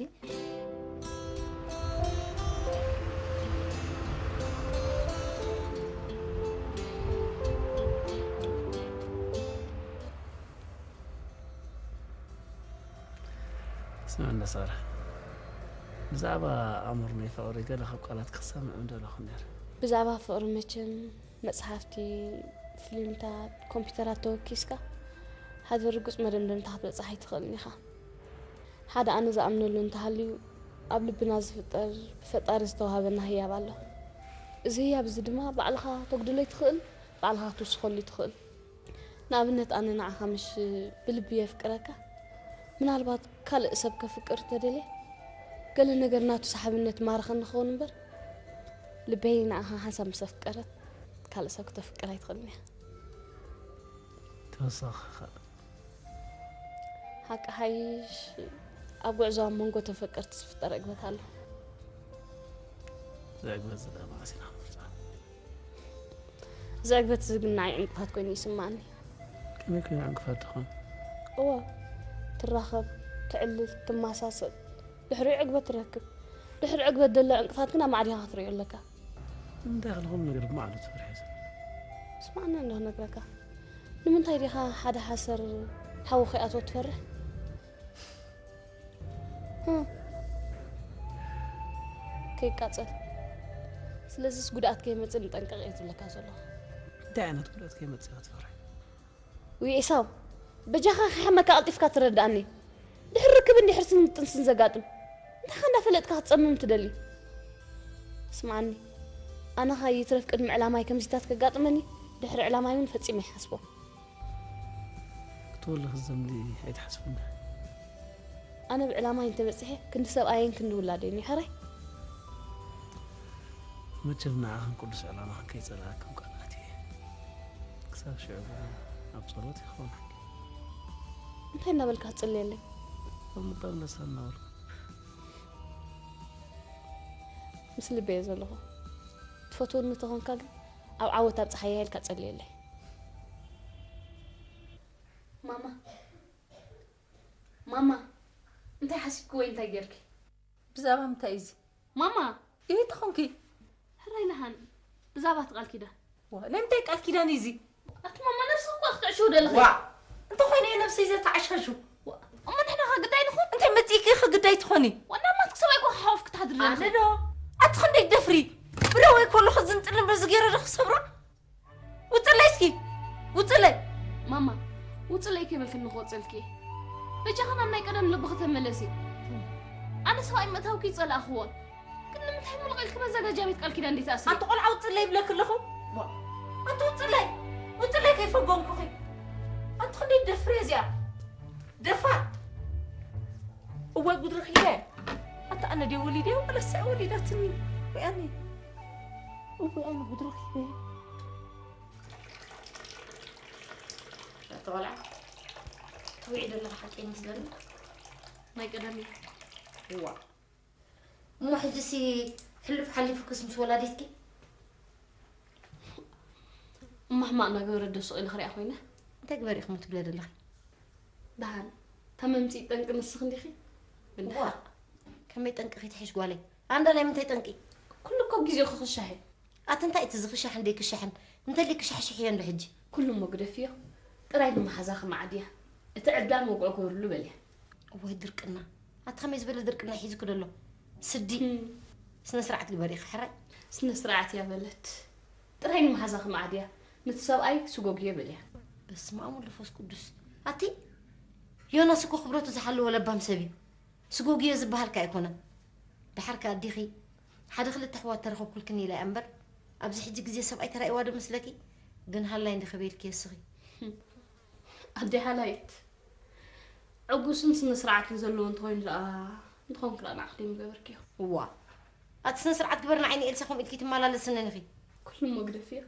ስምዕኒ ሳራ፣ ብዛዕባ ኣምር ናይ ፍቕሪ ገለ ካብ ቃላት ክሰምዕ ምደለኹ ነይረ። ብዛዕባ ፍቕሪ መቸም መጽሓፍቲ፣ ፊልምታት፣ ኮምፒውተራት ተወኪስካ ሓደ ርጉጽ መደምደምታ ክትበጽሕ ኣይትኽእልን ኢኻ። ሓደ ኣነ ዝኣምነሉ እንተሃልዩ፣ ኣብ ልብና ዝፍጠር ብፈጣሪ ዝተዋህበና ህያብ ኣሎ። እዚ ህያብ እዚ ድማ ባዕልኻ ተጉድሎ ኣይትኽእል፣ ባዕልኻ ክትውስኸሉ ኣይትኽእል። ንኣብነት ኣነ ንዓኻ ምሽ ብልቢ የፍቅረካ፣ ምናልባት ካልእ ሰብ ከፍቅር እንተደልየ፣ ገለ ነገር ናቱ ሰሓብነት ማረኸኒ ክኸውን እምበር፣ ልበይ ንዓኻ ሓንሳብ ምስ ኣፍቀረት፣ ካልእ ሰብ ክተፍቅር ኣይትኽእልን እያ። ተወሳኺ ካልእ? ሓቂ ሓይሽ፣ ኣብ ጉዕዞ ኣብ መንጎ ተፈቀርቲ ዝፍጠር ዕግበት ኣሎ። እዚ ዕግበት እዚ ደኣ መዓስ ኢና ክንፍርጾ? እዚ ዕግበት እዚ ግን ንዓይ ዕንቅፋት ኮይኑ ይስምዓኒ። ከመይ ኮይኑ ዕንቅፋት ትኾን? እወ፣ ትራኸብ፣ ትዕልል፣ ትመሳሰል። ድሕሪኡ ዕግበት ትረክብ። ድሕሪ ዕግበት ዘሎ ዕንቅፋት ግን ኣማዕዲኻ ክትርእዮ ኣለካ። ንምንታይ ኢኻ ንኹሉ ነገር ብማዕዶ ትፈርሒ ዘለኺ? ስማዕኒ እንዶ ክነግረካ። ንምንታይ ዲኻ ሓደ ሓሰር ሓዊ ከይኣትዎ ትፈርሕ? ህም። ከይቃጸል። ስለዚስ ጉድኣት ከይመጽእ ንጠንቀቕ እየ ዝብለካ ዘለኹ። እንታይ ዓይነት ጉድኣት ከይመጽእ እኻ ትፈርሕ? ውይ ኤሳው፣ በጃኻ ከይሓመካ ቀልጢፍካ ትረድኣኒ። ድሕሪ ርክብን ድሕሪ ስን-፣ ጥንስን ዘጋጥም እንታይ ኸ እንዳፈለጥካ ክትጸምም ትደሊ? ስምዓኒ፣ ኣነ ኸኣ ይትረፍ ቅድሚ ዕላማይ ከምዚታት ከጋጥመኒ ድሕሪ ዕላማይ እውን ፈጺመ ኣይሓስቦን። ክትወሊ ክትዘምዲ ኣይትሓስብን። ኣነ ብዕላማይ እንተበጺሐ ክንዲ ሰብኣየን ክንዲ ውላደይን እዩ ሕራይ። መቸም ንዓኽን ቅዱስ ዕላማኽን ከይጸላእክን ቃል ኣትየ። ክሳብ ሽዑ ግን ኣብ ጸሎት ይኸውን። እንታይ እናበልካ ትጽልየለይ? ኣብ ልባም ነሳ እናበልኩ። ምስ ልበየ ዘለኹ። ትፈትወኒ ተኾንካ ግን ኣብ ዓወት ኣብጽሓያ ኢልካ ጸልየለይ። ማማ፣ ማማ፣ እንታይ ሓሲብኪ ወይ እንታይ ጌርኪ? ብዛዕባ ምንታይ እዩ እዚ? ማማ! ይህቲ ኾንኪ? ሕራይ ነሃን፣ ብዛዕባ እቲ ቃል ኪዳን። ዋ፣ ናይ ምንታይ ቃል ኪዳን እዩ እዚ? ኣቲ ማማ፣ ነብስኺ እኳ ክትዕሽው ደለኺ። ዋ፣ እንተኾይነ እየ ነብሰይ ዘተዓሻሹ። ዋ፣ እሞ ንሕና ኸ ግዳይ ንኹን? እንታይ መጺእኪ ኸ ግዳይ ትኾኒ? ዋና ማትክ ሰብኣይ እኳ ክሓወፍ ክትሓድሪ ኣነ ኣለኺ። ዶ? ኣቲ ክንደይ ደፍሪ? ብረወይ ከሎ ኸ ዝንጥልን በዚ ገይረ ዶ ክሰብራ? ውፅለይ እስኪ፣ ውፅለይ። ማማ፣ ውፅለይ ከይበልክኒ ክወፀልኪ እየ። በጃኺ ናብ ናይ ቀደም ልብኺ ተመለሲ። ኣነ ሰብኣይ ምእታውኪ ይፀላእኽዎን። ግን ንምንታይ ሙሉቕ ኢልኪ መዘጋጃ ቤት ቃል ኪዳን እንዴት ኣስሪ? ኣንቲ ቆልዓ ውፅለይ ይብለኪ ኣለኹ። ዋ፣ ኣንቲ ውፅለይ፣ ውፅለይ ከይፈጎምኩኺ። ኣንቲ ክንደይ ደፍሪ እዚኣ። ደፋር። እዋይ ጉድ ረኺበ። ኣታ ኣነ ድየ ወሊደ ወላ ስዕ ወሊዳትኒ? ወይ ኣነ። እዋይ ኣነ ጉድ ረኺበ። ኣቲ ቆልዓ፣ ትውዒ ዘለኺ ሓቂ ይመስለኒ። ናይ ቀደም እዩ። እዋ። እሞ ሕጂሲ ሕሉፍ ሓሊፉክስ ምስ ወላዲትኪ? እማ ሕማቕ እናገበረት ዶ ስቕ ኢለ ክሪኣ ኮይነ? እንታይ ግበሪ ኢኹም ትብለ ዘለኺ? ደሓን፣ እታ መምጽኢ ጠንቂ ንስኺ እንዲኺ? እዋ፣ ከመይ ጠንቂ ኺትሕሽ ጓለይ? ኣንዳ ናይ ምንታይ ጠንቂ? ኩሉ እኮ ግዜኡ ክኽሻሕ እዩ። ኣቲ እንታይ እቲ ዝኽሻሕን ዘይክሻሕን? እንተሊ ክሻሕሽሕ እየ እንዶ ሕጂ። ኩሉ እሞ ግደፍዮ። ጥራይ ንመሓዛኺ መዓድያ። እቲ ዕብዳን ወግዖ ግበርሉ በልያ። እዋይ ድርቅና። ኣቲ ከመይ ዝበለ ድርቅና ሒዙኪ ደሎ? ስዲ። ህም። ስነ ስርዓት ግበሪ ኢኺ ሕራይ። ስነ ስርዓት እያ በለት። ጥራይ ንመሓዛኺ መዓድያ። ነቲ ሰብኣይ ስጎግዮ በልያ። በስመ ኣብ ወወልድ ወመንፈስ ቅዱስ። ኣቲ ዮናስ እኮ ክብረቱ ዝሓለወ ለባም ሰብ እዩ። ስጎግዮ ዝበሃል ከ ኣይኮነን። ደሓር ከ ኣዲኺ ሓደ ክልተ ኣሕዋት ተረኸብኩልክኒ ኢላ እያ እምበር፣ ኣብዚ ሕጂ ግዜ ሰብኣይ ተራእይዋ ዶ መስለኪ? ግን ሃላይ እንዲ ክበይልኪ እስኺ። ኣደ ሃላይት፣ ዕጉስን ስነ ስርዓትን ዘለዎ እንተኾይኑ ደኣ፣ እንተኾንኪ ደኣ ንዓኺ ደይ ምገበርክዮ። እዋ፣ ኣቲ ስነ ስርዓት ግበር፣ ንዓይ ንኤልሳ ከምኡ ኢልኪ ትመላለስንን ኢኺ። ኩሉ እሞ ግደፍዮ።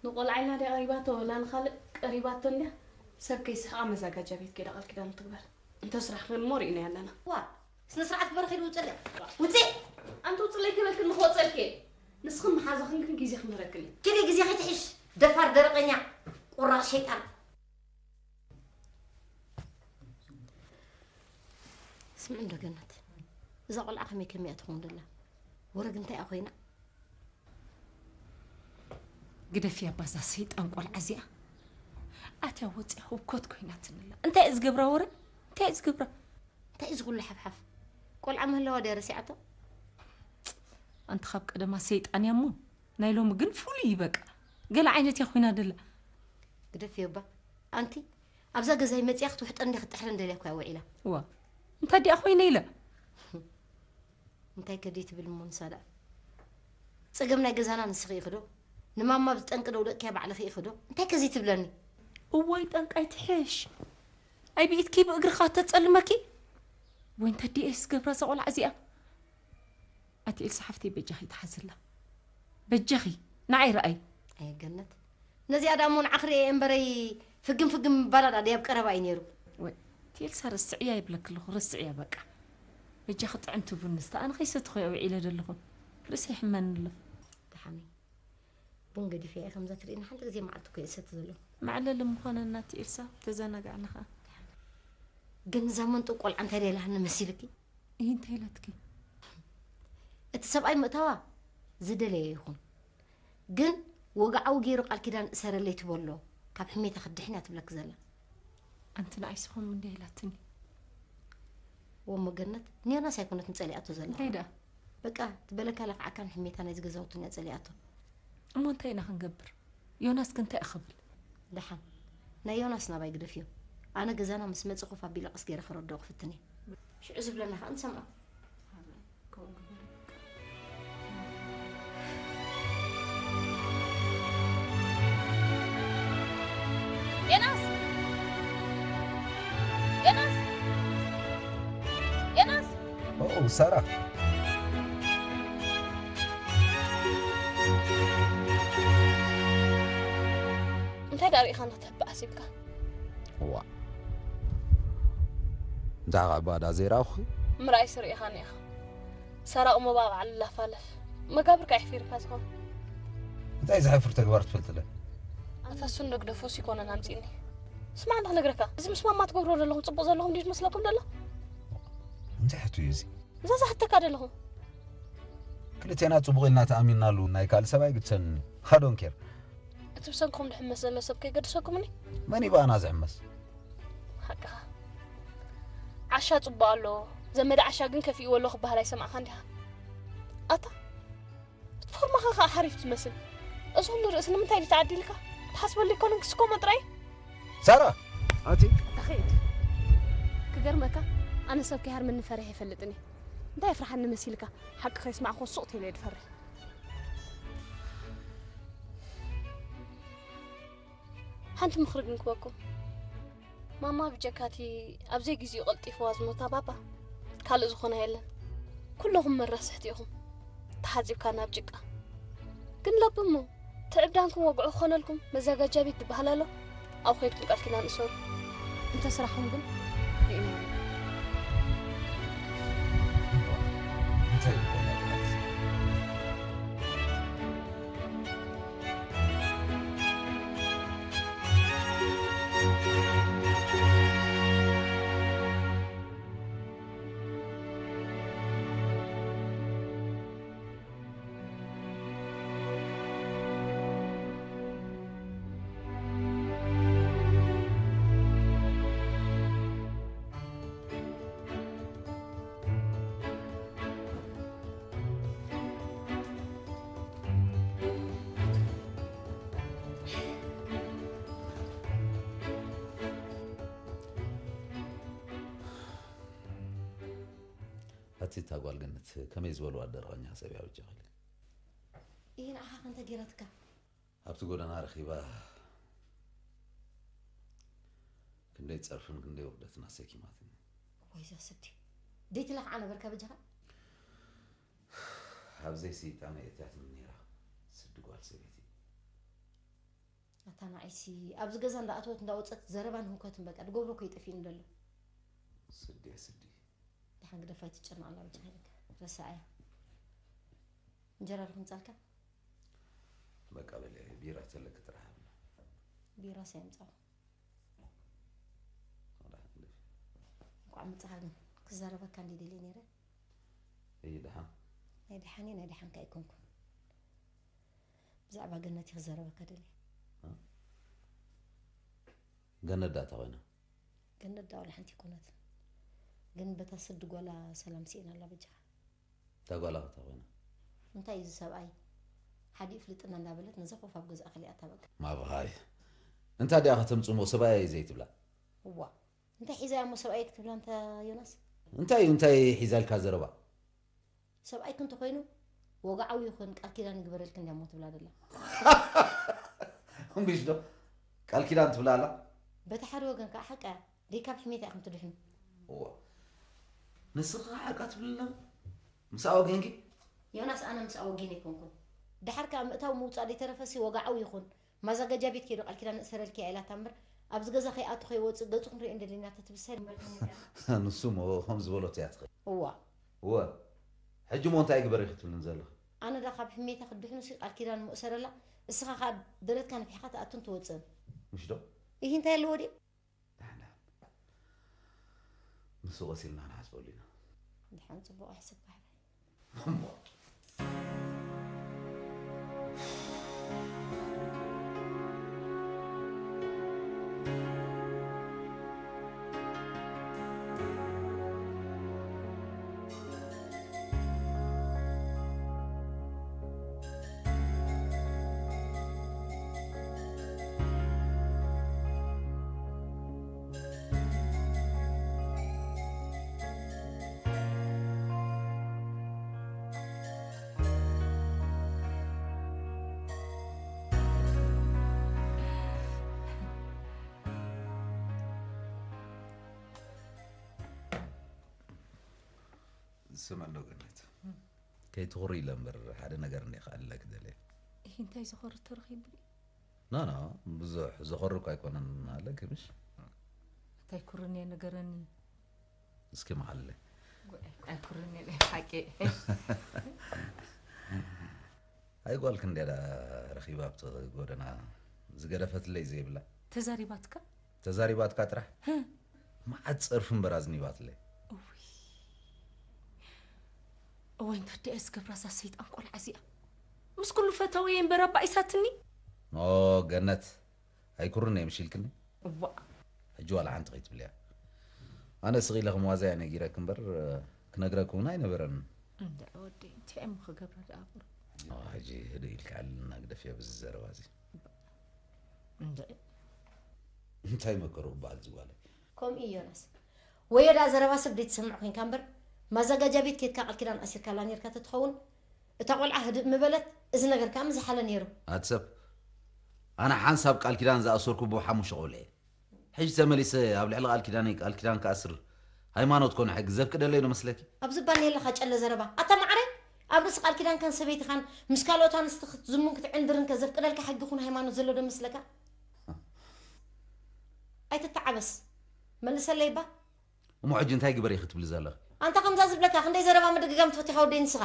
ንቆልዓ ኢልና ድያ ቀሪባቶ፣ ወላ ንኻልእ ቀሪባቶ እንድያ? ሰብ ከይስሕቓ መዛጋጃ ቤት ከይዳ ቃል ኪዳን ትግበር። እንተ ስራሕ ክንሞ ርኢና ኣለና። ዋ፣ ስነ ስርዓት ግበር፣ ኺድ ውፅእ። ውፅእ! ኣንቲ ውፅለይ ከይበልክኒ ክወፀልኪ እየ። ንስኽን መሓዛኽን ግን ግዜ ክምህረክን እየ። ኪዲ ግዜ ኺትሕሽ፣ ደፋር ደረቐኛ፣ ቁራፅ ሸይጣን። ስምዒ እንዶ ገነት፣ እዛ ቆልዓ ከመይ ከመይ እያ ትኸውን ደላ? ወረግ እንታይ እያ ኮይና? ግደፍያ ባዛ ሰይጣን ቆልዓ እዚኣ። ኣትያ ወፂኣ ህውኮት ኮይናትንላ። እንታይ እዩ ዝገብራ ወረ? እንታይ እዩ ዝገብራ? እንታይ እዩ ዝኹሉ ሓፍሓፍ? ቆልዓ ምህላዋ ድያ ረሲዓቶ? ኣንቲ ካብ ቀደማ ሰይጣን እያ እሞ፣ ናይ ሎሚ ግን ፍሉይ እዩ በቃ። ገለ ዓይነት እያ ኮይና ደላ። ግደፍዮ እባ። ኣንቲ ኣብዛ ገዛይ መፂኣ ክትውሕጠን እንድያ ክትጥሕረን ደልያ እኮ እያ ውዒላ። ዋ፣ እንታይ ድኣ ኮይነ ኢለ? እንታይ ከ ደይ ትብል እሞ ንሳ ደኣ? ጸገም ናይ ገዛና ንስኺ ኢኺ ዶ? ንማማ ብጠንቂ ደውደቅክያ ባዕልኺ ኢኺ ዶ? እንታይ ከ ዘይትብለኒ? እዋይ ጠንቃይ ትሕሽ። ኣይ ብኢድኪ ብእግርኻ ተጸልመኪ? ወይ እንታይ ድየ ዝገብራ እዛ ቆልዓ እዚኣ? ኣቲ ኤልሳ ሓፍተይ በጃኺ ተሓዝላ። በጃኺ ንዓይ ረኣይ። ኣየ ገነት። ነዚኣ ደኣ እሞ ንዓኺ ርእየ እምበረይ ፍግም ፍግም ምባላ ደኣ ደይ ኣብ ቀረባ እዩ ነይሩ። ወይ፣ እቲ ኤልሳ ረስዕያ ይብለኪ ኣለኹ፣ ረስዕያ በቃ። በጃኺ ጥዕምቲ ቡን ስተ፣ ኣነ ከይሰተኹ እየ ውዒለ ዘለኹ። ርእሰይ ይሕመኒ ኣሎ። ደሓነይ። ቡን ገዲፈ እየ ከምዛ ትርእይኒ ሓንቲ ግዜ መዓልቲ እኮ እየ ዝሰቲ ዘለኹ። መዕለሊ ምዃነና እቲ ኤልሳ፣ ተዘናጋዕና ኸኣ። ግን እዛ መንጡቕ ቆልዓ እንታይ ደይ ኢላትኒ መሲልኪ? እይ፣ እንታይ ኢላትኪ? እቲ ሰብኣይ ምእታዋ ዝደለየ ይኹን፣ ግን ወግዓዊ ገይሩ ቃል ኪዳን እሰረለይ ትበሎ። ካብ ሕሜታ ክትድሕን እያ ትብለኪ ዘላ። ኣንቲ ንዓይ ስኹም እንዲያ ኢላትኒ። ወሞ ገነት ንዮናስ ኣይኮነትን ጸሊኣቶ ዘላ። እንታይ ደኣ? በቃ ትበለካ ለኽዓካን ሕሜታ ናይዚ ገዛውትን እያ ጸሊኣቶ። እሞ እንታይ ኢና ክንገብር? ዮናስ ከ እንታይ ክብል? ደሓን ናይ ዮናስ ናባይ ግደፍዮ። ኣነ ገዛና ምስ መጸ ኮፍ ኣቢለ ቀስ ገይረ ከረድኦ ክፍትን እየ። ሽዑ ዝብለና ከዓ ንሰምዖ። ዮናስ! ዮናስ! ዮናስ! ኦ ሳራ፣ እንታይ ደኣ ርኢኻ ንክትህብእ ሓሲብካ? ዋ፣ እንታይ ኸዓ ባዳ ዘይረኣኹ? ምርኣይሲ ርኢኻኒ ኢኻ። ሰራቕ ሞባእ ባዕሉ ላፋለፍ። መጋብርካ የሕፊርካ ዝኾን። እንታይ ዘሕፍር ተግባር ትፈልጥለ? ኣታ እሱን ንግደፉስ ይኮነን ኣምጺእኒ። ስማዕ እንዳ ክነግረካ፣ እዚ ምስ ማማ ትገብሮ ዘለኹም ጽቡቕ ዘለኹም ድዩ ዝመስለኩም ደሎ? እንታይ ሕቶ እዩ እዚ? እዛ ዝሓተካ ደለኹ። ክልቴና ጽቡቕ ኢልና ተኣሚንናሉ ናይ ካልእ ሰብ ኣይግድሰንን እዩ። I don't care። እቲ ብሰንኩም ድሕመስ ዘሎ ሰብ ከይገድሰኩምኒ? መን እዩ ብኣና ዝሕመስ? ሓቅኻ። ዓሻ ጽቡቕ ኣሎ፣ ዘመደ ዓሻ ግን ከፊእዎ ኣሎ ክበሃል ኣይሰማዕካን ዲኻ? ኣታ እቲ ፎርማኻ ኸኣ ሓሪፍ ትመስል። እዚ ኩሉ ርእሲ ንምንታይ ድዩ ተዓዲልካ? ትሓስበሉ ኣይኮነን ክስከሞ ጥራይ? ሳራ! ኣቲ ተኸይድ ክገርመካ ኣነ ሰብ ከይሃርመኒ ፈሪሐ ይፈልጥን እየ። እንታይ የፍርሓኒ መሲልካ? ሓቂ ከይስማዕኹ ሱቕ ተይለ ድፈርሕ። ሓንቲ ምኽሪ ግን ክበኩም። ማማ ብጀካቲ ኣብ ዘይግዚኡ ቀልጢፍዋ ዝሞታ ባባ ካልእ ዝኾነ የለን። ኩለኹም መራስሕቲ ኢኹም። ተሓጺብካ ናብ ጭቃ። ግን ለብሞ ትዕብዳንኩም ወግዑ ክኾነልኩም መዘጋጃ ቤት ዝበሃል ኣሎ። ኣብ ኸይድኩም ቃል ኪዳን እሰሩ። እንተ ስራሕኹም ግን ርኢና ኢና። እንታይ ይኾነ? ኣቲ እታ ጓል ገነት ከመይ ዝበልዋ ደረቐኛ ሰብ እያ በጃኺ። ይህ ንዓኻ ከንተ ገይራትካ። ኣብቲ ጎደና ረኺባ ክንደይ ጸርፍን ክንደይ ውርደትን ኣሰኪማትኒ። ወይ እዛ ስዲ ደይትለኽዓ ነበርካ በጃኻ። ኣብ ዘይስይጣን እትያትኒ ነይራ ስዲ ጓል ሰበይቲ። ኣታ ንዓይሲ ኣብዚ ገዛ እንዳኣተወት እንዳወፀት ዘረባን ህውከትን በቃ ድገብሮ እኮ ይጠፊእኒ ደሎ። ስዲ ስዲ ደሓን ግደፋ ኣይትጨነቕ ኣላ በጃኻ ኢለካ። ረሳዓያ። እንጀራ ዶ ክምፃልካ? በቃ በለ ቢራ ተለክ ጥራሕ ሃብና። ቢራ ሳይምፃኹ። ደሓን ግደፍ። እንኳዕ ምፃኻ ግን ክዛረበካ እንዲ ደልየ ነይረ። እይ ደሓን። ናይ ደሓን ናይ ደሓንካ ኣይኮንኩን። ብዛዕባ ገነት እየ ክዛረበካ ደልየ። ገነት ዳታ ኮይና። ገነት ዳ ዋላ ሓንቲ ይኮነትን። ግን በታ ስዲ ጓላ ሰላም ስኢና ኣላ በጃኻ። እታ ጓላ ከታ ኮይና። እንታይ እዩ እዚ ሰብኣይ ሓዲ ይፍልጥና እንዳበለት ነዛ ኮፍ ኣብ ገዛእ ከሊኣታ በቃ። ማብሃይ እንታይ ድኣ ከተምጽሞ ሰብኣይ ዘይትብላ። እዋ እንታይ ሒዛ እሞ ሰብኣይ ክትብላ እንተ ዮናስ። እንታይ እዩ እንታይ ሒዛልካ ዘረባ። ሰብኣይክ እንተኮይኑ ወግዓዊ ይኹን ቃል ኪዳን ይግበረልክ እንዲያ እሞ ትብላ ደላ። እምቢሽ ዶ ቃል ኪዳን ትብላ ኣላ። በቲ ሓደ ወገን ከዓ ሓቃ ደይ ካብ ሕሜት ኢኹም ትድሕኑ። እዋ ንስኻ ሓቃ ትብልለም ምስ ኣወገንኪ። ዮናስ ኣነ ምስ ኣወጊን ኣይኮንኩን። ድሓር ከዓ ምእታው ምውፃእ ደይተረፈሲ ወግዓዊ ይኹን ማዘጋጃ ቤት ከይዶ ቃል ኪዳን ንእሰረልኪ እያ ኢላታ እምበር ኣብዚ ገዛ ከይኣቱ ከይወፅእ ገፁ ክንሪኦ እንደሊና ተትብሰል። ንሱ እሞ ከም ዝበሎት እያ ትኽእል። እዋ እወ ሕጂ እሞ እንታይ ግበሪ ክትብልን ዘለኺ? ኣነ ዳ ካብ ሕሜታ ክድሕኑሲ ቃል ኪዳን ምእሰረላ እስኻ ከዓ ደረትካ ነፊሕካ ትኣቱን ትወፅእን። ምሽ ዶ? ይህ እንታይ ኣለዎ ድዩ? ዳሕና ምስ ወሲልና ንሓስበሉ ኢና። ድሓን ፅቡቕ ኣሕስብ ባሕሪ። እሞ ስምዕዶ ገነት፣ ከይትኹሪ ኢለ እምበር ሓደ ነገር እንደ ከኣለክ ደልየ። ይህ እንታይ ዝኾር ተረኺቡ? ና ና፣ ብዙሕ ዘኾርኩ ኣይኮነን ኣለክ ምሽ? እንታይ ኩርንየ ንገረኒ። እስኪ መሓለ። ኣይኩርንየ ሓቂ። ኣይ ጓልክ እንድያ ረኺባ ኣብቲ ጎደና ዝገደፈትለይ ዘይብላ። ተዛሪባትካ? ተዛሪባትካ ጥራሕ? መዓት ጸርፊ እምበር ኣዝኒባትለይ። እወይ እንተደኣ ዝገብራ እዛ ሰይጣን ቆልዓ እዚኣ። ምስ ኩሉ ፈተውየ እምበር ኣባኢሳትኒ። ኦ ገነት፣ ኣይኩርን እየ ምሽ ኢልክኒ። እዋ ሕጂ ዋላ ሓንቲ ከይትብልያ። ኣነ ስቕ ኢለ ከም ዋዛ እየ ነጊረክ እምበር ክነግረክ እውን ኣይነበረን። እንድዒ ወደይ እንታይ እሞ ክገብራ ደኣ ብሩ። ኦ፣ ሕጂ ህድእ ኢልካ ዕልና ግደፍዮ ብዚ ዘረባ እዚ። እንድዒ እንታይ መከሩ በሃል ዝጓለ። ከምኡ እዩ ዮናስ። ወዮ ደኣ ዘረባ ሰብ ደይትሰምዕ ኮይንካ እምበር ማዘጋጃ ቤት ኬድካ ቃል ኪዳን ኣሲርካላ ኔርካ ተትኸውን እታ ቆልዓ ህድእ ምበለት እዚ ነገር ከኣ ምዝሓለ ኔሩ። ኣቲ ሰብ፣ ኣነ ሓንሳብ ቃል ኪዳን ዝኣሰርኩ ብሓሙሽተ ቆልዑ እየ። ሕጂ ተመሊሰ ኣብ ልዕሊ ቃል ኪዳነይ ቃል ኪዳን ክኣስር ሃይማኖት ኮነ ሕጊ ዘፍቅደለይ ዶ መስለኪ? ኣብዚ ባን የለኻ ጨለ ዘረባ ኣታ ማዕረ ኣብ ርእሲ ቃል ኪዳንካን ሰበይትኻን ምስ ካልኦት ኣንስቲ ክትዝሙን ክትዕንድርን ከ ዘፍቅደልካ ሕጊ ኹን ሃይማኖት ዘሎ ዶ መስለካ? ኣይትተዓበስ መልሰለይ እባ። እሞ ሕጂ እንታይ ግበር ክትብሊ ዘለኺ? ኣንታ ከምዛ ዝብለካ ክንደይ ዘረባ ምድግጋም ትፈትኻ ወደይ ንስኻ?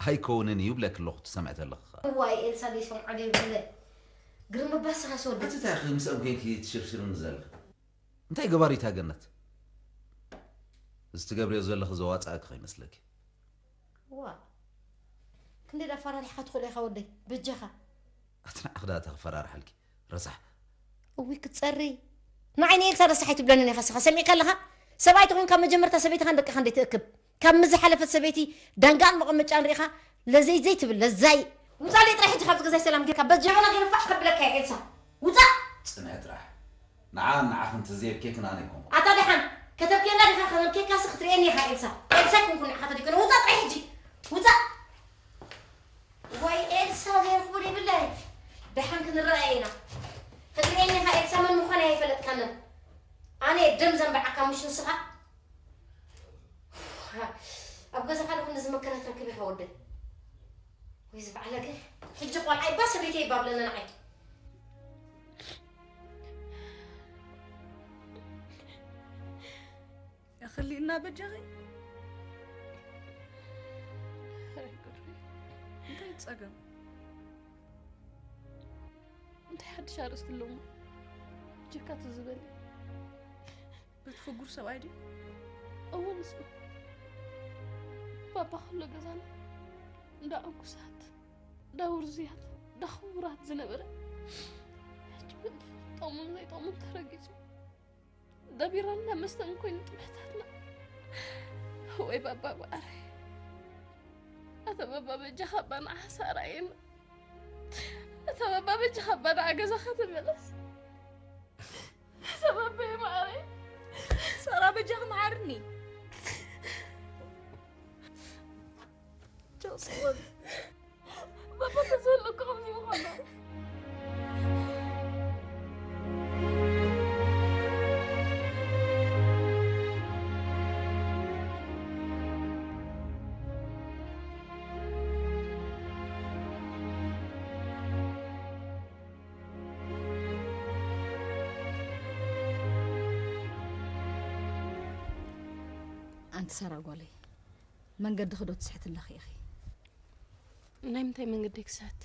ኣይከውንን እዩ ብለኪ ኣለኹ ትሰምዒ ተለኺ ኸኣ። እዋይ ኤልሳ ዘይሰምዖ ደይብለ ግርም እባ ስኻ ሰወዲ። ኣቲ እንታይ ኢኺ ምስኦም ኮይንኪ ትሽርሽርኒ ዘለኺ? እንታይ ገባሪታ ገነት? እዚ ትገብርዮ ዘለኺ ዘዋፅኣኪ ከይመስለኪ። ዋ ክንደይ ዳ ኣፈራሪሕኻ ትኽእሎ ኢኻ ወደይ በጃኻ። ኣቲ ንዓኺ ዳ ተፈራርሓልኪ ረሳሕ። እውይ ክትጸሪ ንዓይ ንኤልሳ ረሳሕ ኣይትብለንን ኢኻ ስኻ ሰሚዕካ ኣለኻ ሰብኣይ ተኾንካ መጀመርታ ሰበይትኻን ደቅኻን ደይትእክብ ካብ ምዝሓለፈት ሰበይቲ ዳንጋን መቐመጫን ርኢኻ ለዘይ ዘይትብል ለዛይ ውፃለይ ጥራይ ሕጂ ካብዚ ገዛይ ሰላም ጌርካ በጀበና ገይረ ፋሕ ከብለካ እየ ኤልሳ ውፃእ ፅንሒ ጥራሕ ንዓን ንዓኽን ተዘየብኬክን ኣነ ኣይኮንኩን ኣታ ደሓን ከተብኬና ዲኻ ከመብኬካሲ ክትርእየኒ ኢኻ ኤልሳ ኤልሳ ኣይኮንኩን ንዓኻ ተደይኮነ ውፃእ ጥራይ ሕጂ ውፃእ ወይ ኤልሳ ዘይረኽቦ ዘይብለ ደሓን ክንረኣየ ኢና ክትርእየኒ ኢኻ ኤልሳ መን ምዃነ ኣይፈለጥካንን ኣነ ደም ዘንበዓካ ምሽ ንስኻ ኣብ ገዛኻ ዶ ክንዚ መከራ ትረክብ ኢኻ ወደይ ወይ ዝበዓለ ገር ሕጂ ቆልዓ ይባ ሰበይተይ ይባ ብለኒ ንዓይ እኽሊ እና በጃኺ እንታይ ጸገም እንታይ ሓድሽ ኣርእስቲ ኣለዎ ጀካ ትዝበል በቲ ፍጉር ሰብኣይ ድዩ እወ ንሱ ባባ ከሎ ገዛና እንዳ ዕጉሳት እንዳ ውርዙያት እንዳ ክቡራት ዝነበረ ሕጂ ግን ጠቕሞም ዘይጠቕሞም ተረጊጹ እንዳ ቢራን እንዳ መስተን ኮይኑ ጥምሕታትና ወይ ባባ መዓረይ ኣታ ባባ በጃኻ ኣባ ንዓሳ ርኣየና ኣታ ባባ በጃኻ ኣባ ንዓ ገዛኻ ተመለስ ኣታ ባባ መዓረይ ሳራ በጃኺ መዓርኒ ቻው ሰወል ባባ ተዘለኩ ከምዚ ምዃና ኣንቲ ሰራ ጓለይ መንገዲ ክዶ ትስሕት ኣለኺ ኢኺ ናይ ምንታይ መንገዲ ክስሕት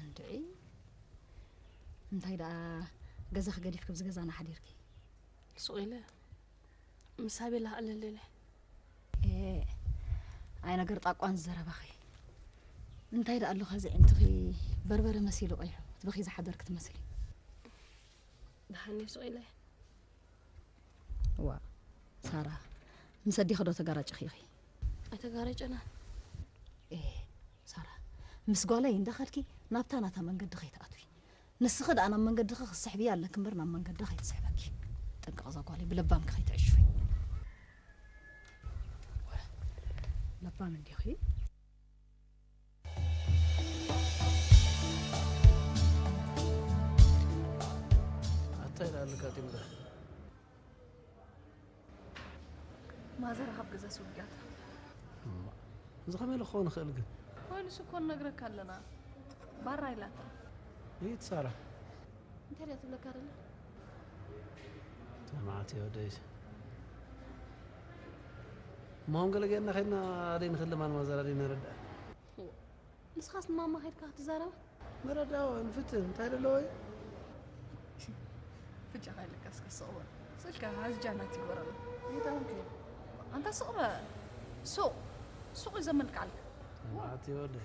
እንድዒ እንታይ ደኣ ገዛኺ ገዲፍኪ ብዚ ገዛና ሓዲርኪ ሱቕ ኢለ ምስ ኣቤላ ክዕልል ኢለ ኣይ ነገር ጣቋን ዝዘረባኺ እንታይ ደኣ ኣሎ ከዚ ዕንትኺ በርበረ መሲሉ ቀይሑ ክትበኺ ዝሓደርኪ ትመስሊ ደሓን ሱቕ ኢለ ዋ ሳራ ምስ ኣዴኺ ዶ ተጋራጭኺ ኢኺ ኣይተጋረጨና ሳራ ምስ ጓለይ እንዳኸድኪ ናብታ ናታ መንገዲ ከይትኣትዊ ንስኺ ደኣ ናብ መንገድኺ ክትስሕብያ ኣለኪ እምበር ናብ መንገዳ ከይትስሕበኪ ጥንቅቕ እዛ ጓለይ ብለባምኪ ከይትዕሽዊ ለባም እንዲኺ ኣታይ ደኣ ኣለካ ቲምዳ ማዘር ካብ ገዛ ስውያታ እዚ ከመይ ኢሉ ክኸውን ይኽእል ግን? ኮይኑስ እኮ ንነግረካ ኣለና። ባራ ኢላታ። ይት ሳራ። እንታይ ድያ ትብለካ ደላ? ተማዕት ወደይ። እሞ ገለ ጌርና ከድና ኣደይ ንኽልማን ማዘር ኣደይ ነረድኣ። ንስኻስ ንማማ ከድካ ክትዛረባ? መረዳዋ ንፍትን እንታይ ደለዎ እዩ? ብጃኻ ኢለካ እስከ ስቕ በል። ስልካ ሃዝጃና ትግበረሉ። እንታይ ኣንተ ስቕ በል። ሱቕ ሱቕ እዩ ዘመልክዓልካ። ተማዕት ወደይ።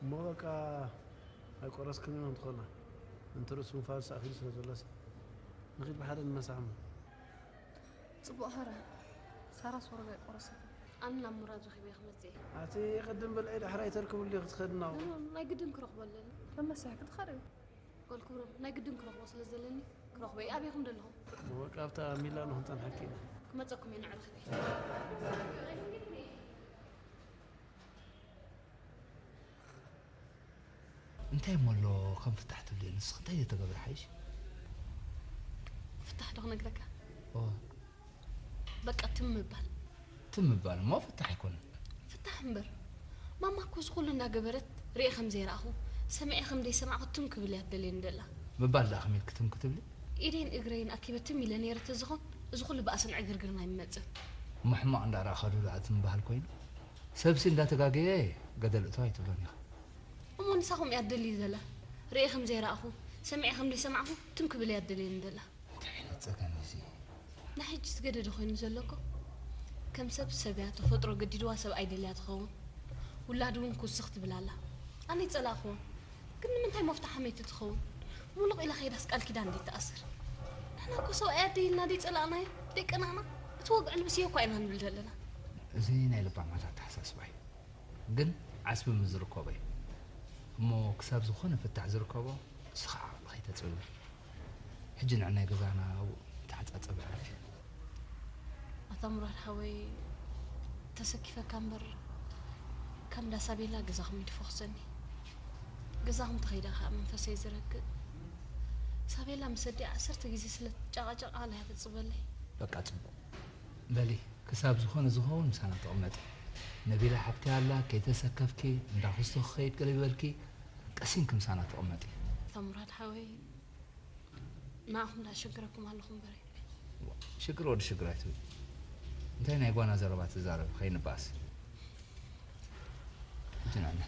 እሞ በቃ ኣይቆረስክን ኢና እንትኾና። እንተ ርእሱ ምፋል ሳእኺሉ ስለ ዘሎሲ። ንኺድ ብሓደ ንመሳዕሞ። ጽቡቕ ኸረ። ሳራስ ወረጋ ኣይቆረሰትን። ኣነ ናብ ሙራድ ረኺበ ክመጽእ እየ። ኣቲ ቅድም ብልዒ ዳሕራይ ተርክብሉ ክትኸድናው። ኖ፣ ኖ፣ ናይ ግድን ክረኽቦ ኣለኒ። ተመሳሒ ክትኸድ እዩ። ጓል ክብሮም፣ ናይ ግድን ክረኽቦ ስለ ዘለኒ ክረኽቦ እየ። ኣበይኹም ደለኹም? ወቃብታ ሚላኖ ክንጸንሐኪ ኢና። ክመጸኩም እየ፣ ንዕረኽበ። እንታይ እሞ ኣሎ ከም ፍታሕ ትብልዮ? ንስኺ እንታይ ዘይተገብረ ሓይሽ? ፍታሕ ዶ ክነግረካ? ኦ፣ በቃ ትም ምባል። ትም ምባል እሞ ፍታሕ ኣይኮነን። ፍታሕ እምበር። ማማ እኮ እዚ ኩሉ እናገበረት ርእየ ከም ዘይረኣኹ፣ ሰሚዐ ከም ዘይሰማዕኩ ትም ክብል እያ ትደልየኒ ደላ። ምባል ደኣ ከመይ ኢልኪ ትም ክትብሊ? ኢደይን እግረይን ኣኪበ ትም ኢለ ነይረ ተዝኾን፣ እዚ ኩሉ ባእስን ዕግርግርን ኣይምመጽን። እሞ ሕማቕ እንዳረኣኻ ዶ ደኣ ትም በሃል ኮይኑ? ሰብሲ እንዳተጋገየ ገደል እቶ ኣይትብሎን ኢኻ። እሞ ንሳኹም እያ ትደሊ ዘላ። ርእየ ከም ዘይረኣኹ፣ ሰሚዐ ከም ዘይሰማዕኩ ትም ክብል እያ ትደልየኒ ዘላ። እንታይ ዓይነት ጸገም እዩ እዚ? ንሕጂ ዝገደደ ኮይኑ ዘሎ እኮ ከም ሰብ ሰብ እያ ተፈጥሮ ገዲድዋ ሰብ ኣይደልያ ትኸውን። ውላድ እውን ክውስኽ ትብል ኣላ። ኣነ ይጸላእኽዎ። ግን ንምንታይ መፍትሒ ሓመይቲ ትኸውን? ሙሉቕ ኢላ ከይዳስ ቃል ኪዳን እንዴት ትኣስር? ንሕና እኮ ሰብኣይ ኣደይ ኢልና ደይጸላእናዮ፣ ደይቀናእና፣ እቲ ወግዒ ልብስዮ እኳ ኢና ንብል ዘለና። እዚ ናይ ለባማት ኣተሓሳስባ እዩ። ግን ዓስቢ ምስ ዝርከቦ እዩ። እሞ ክሳብ ዝኾነ ፍታሕ ዝርከቦ ንስኻ ዓቕሊ ከይተጽብር። ሕጂ ንዕናይ ገዛና ኣብኡ ተሓጻጸብ ዕረፊ። ኣታ ሙራድ ሓወይ፣ ተሰኪፈካ እምበር ካብ እንዳ ሳቤላ ገዛኹም እዩ ድፎኽሰኒ። ገዛኹም ተኸይደ ከዓ መንፈሰይ ዝረግእ። ሳቤላ ምስ ኣዲኣ ዓሰርተ ግዜ ስለ ትጨቓጨቕ ዓቕላ እያ ተጽበለይ። በቃ ጽቡቕ። በሊ ክሳብ ዝኾነ ዝኸውን ምሳና ተቐመጢ። ነቢላ ሓብቲ ኣላ፣ ከይተሰከፍኪ፣ እንዳ ኩስቶ ክኸይድ ገለ ይበልኪ፣ ቀሲንኪ ምሳና ተቐመጢ። ኣታ ሙራድ ሓወይ፣ ንዓኹም ደኣ ሸግረኩም ኣለኹ እምበረ። ሽግር ወዲ ሽግር ኣይትብል። እንታይ ናይ ጓና ዘረባ ትዛረብ ከይንባኣስ። ሕጂ ንዕና።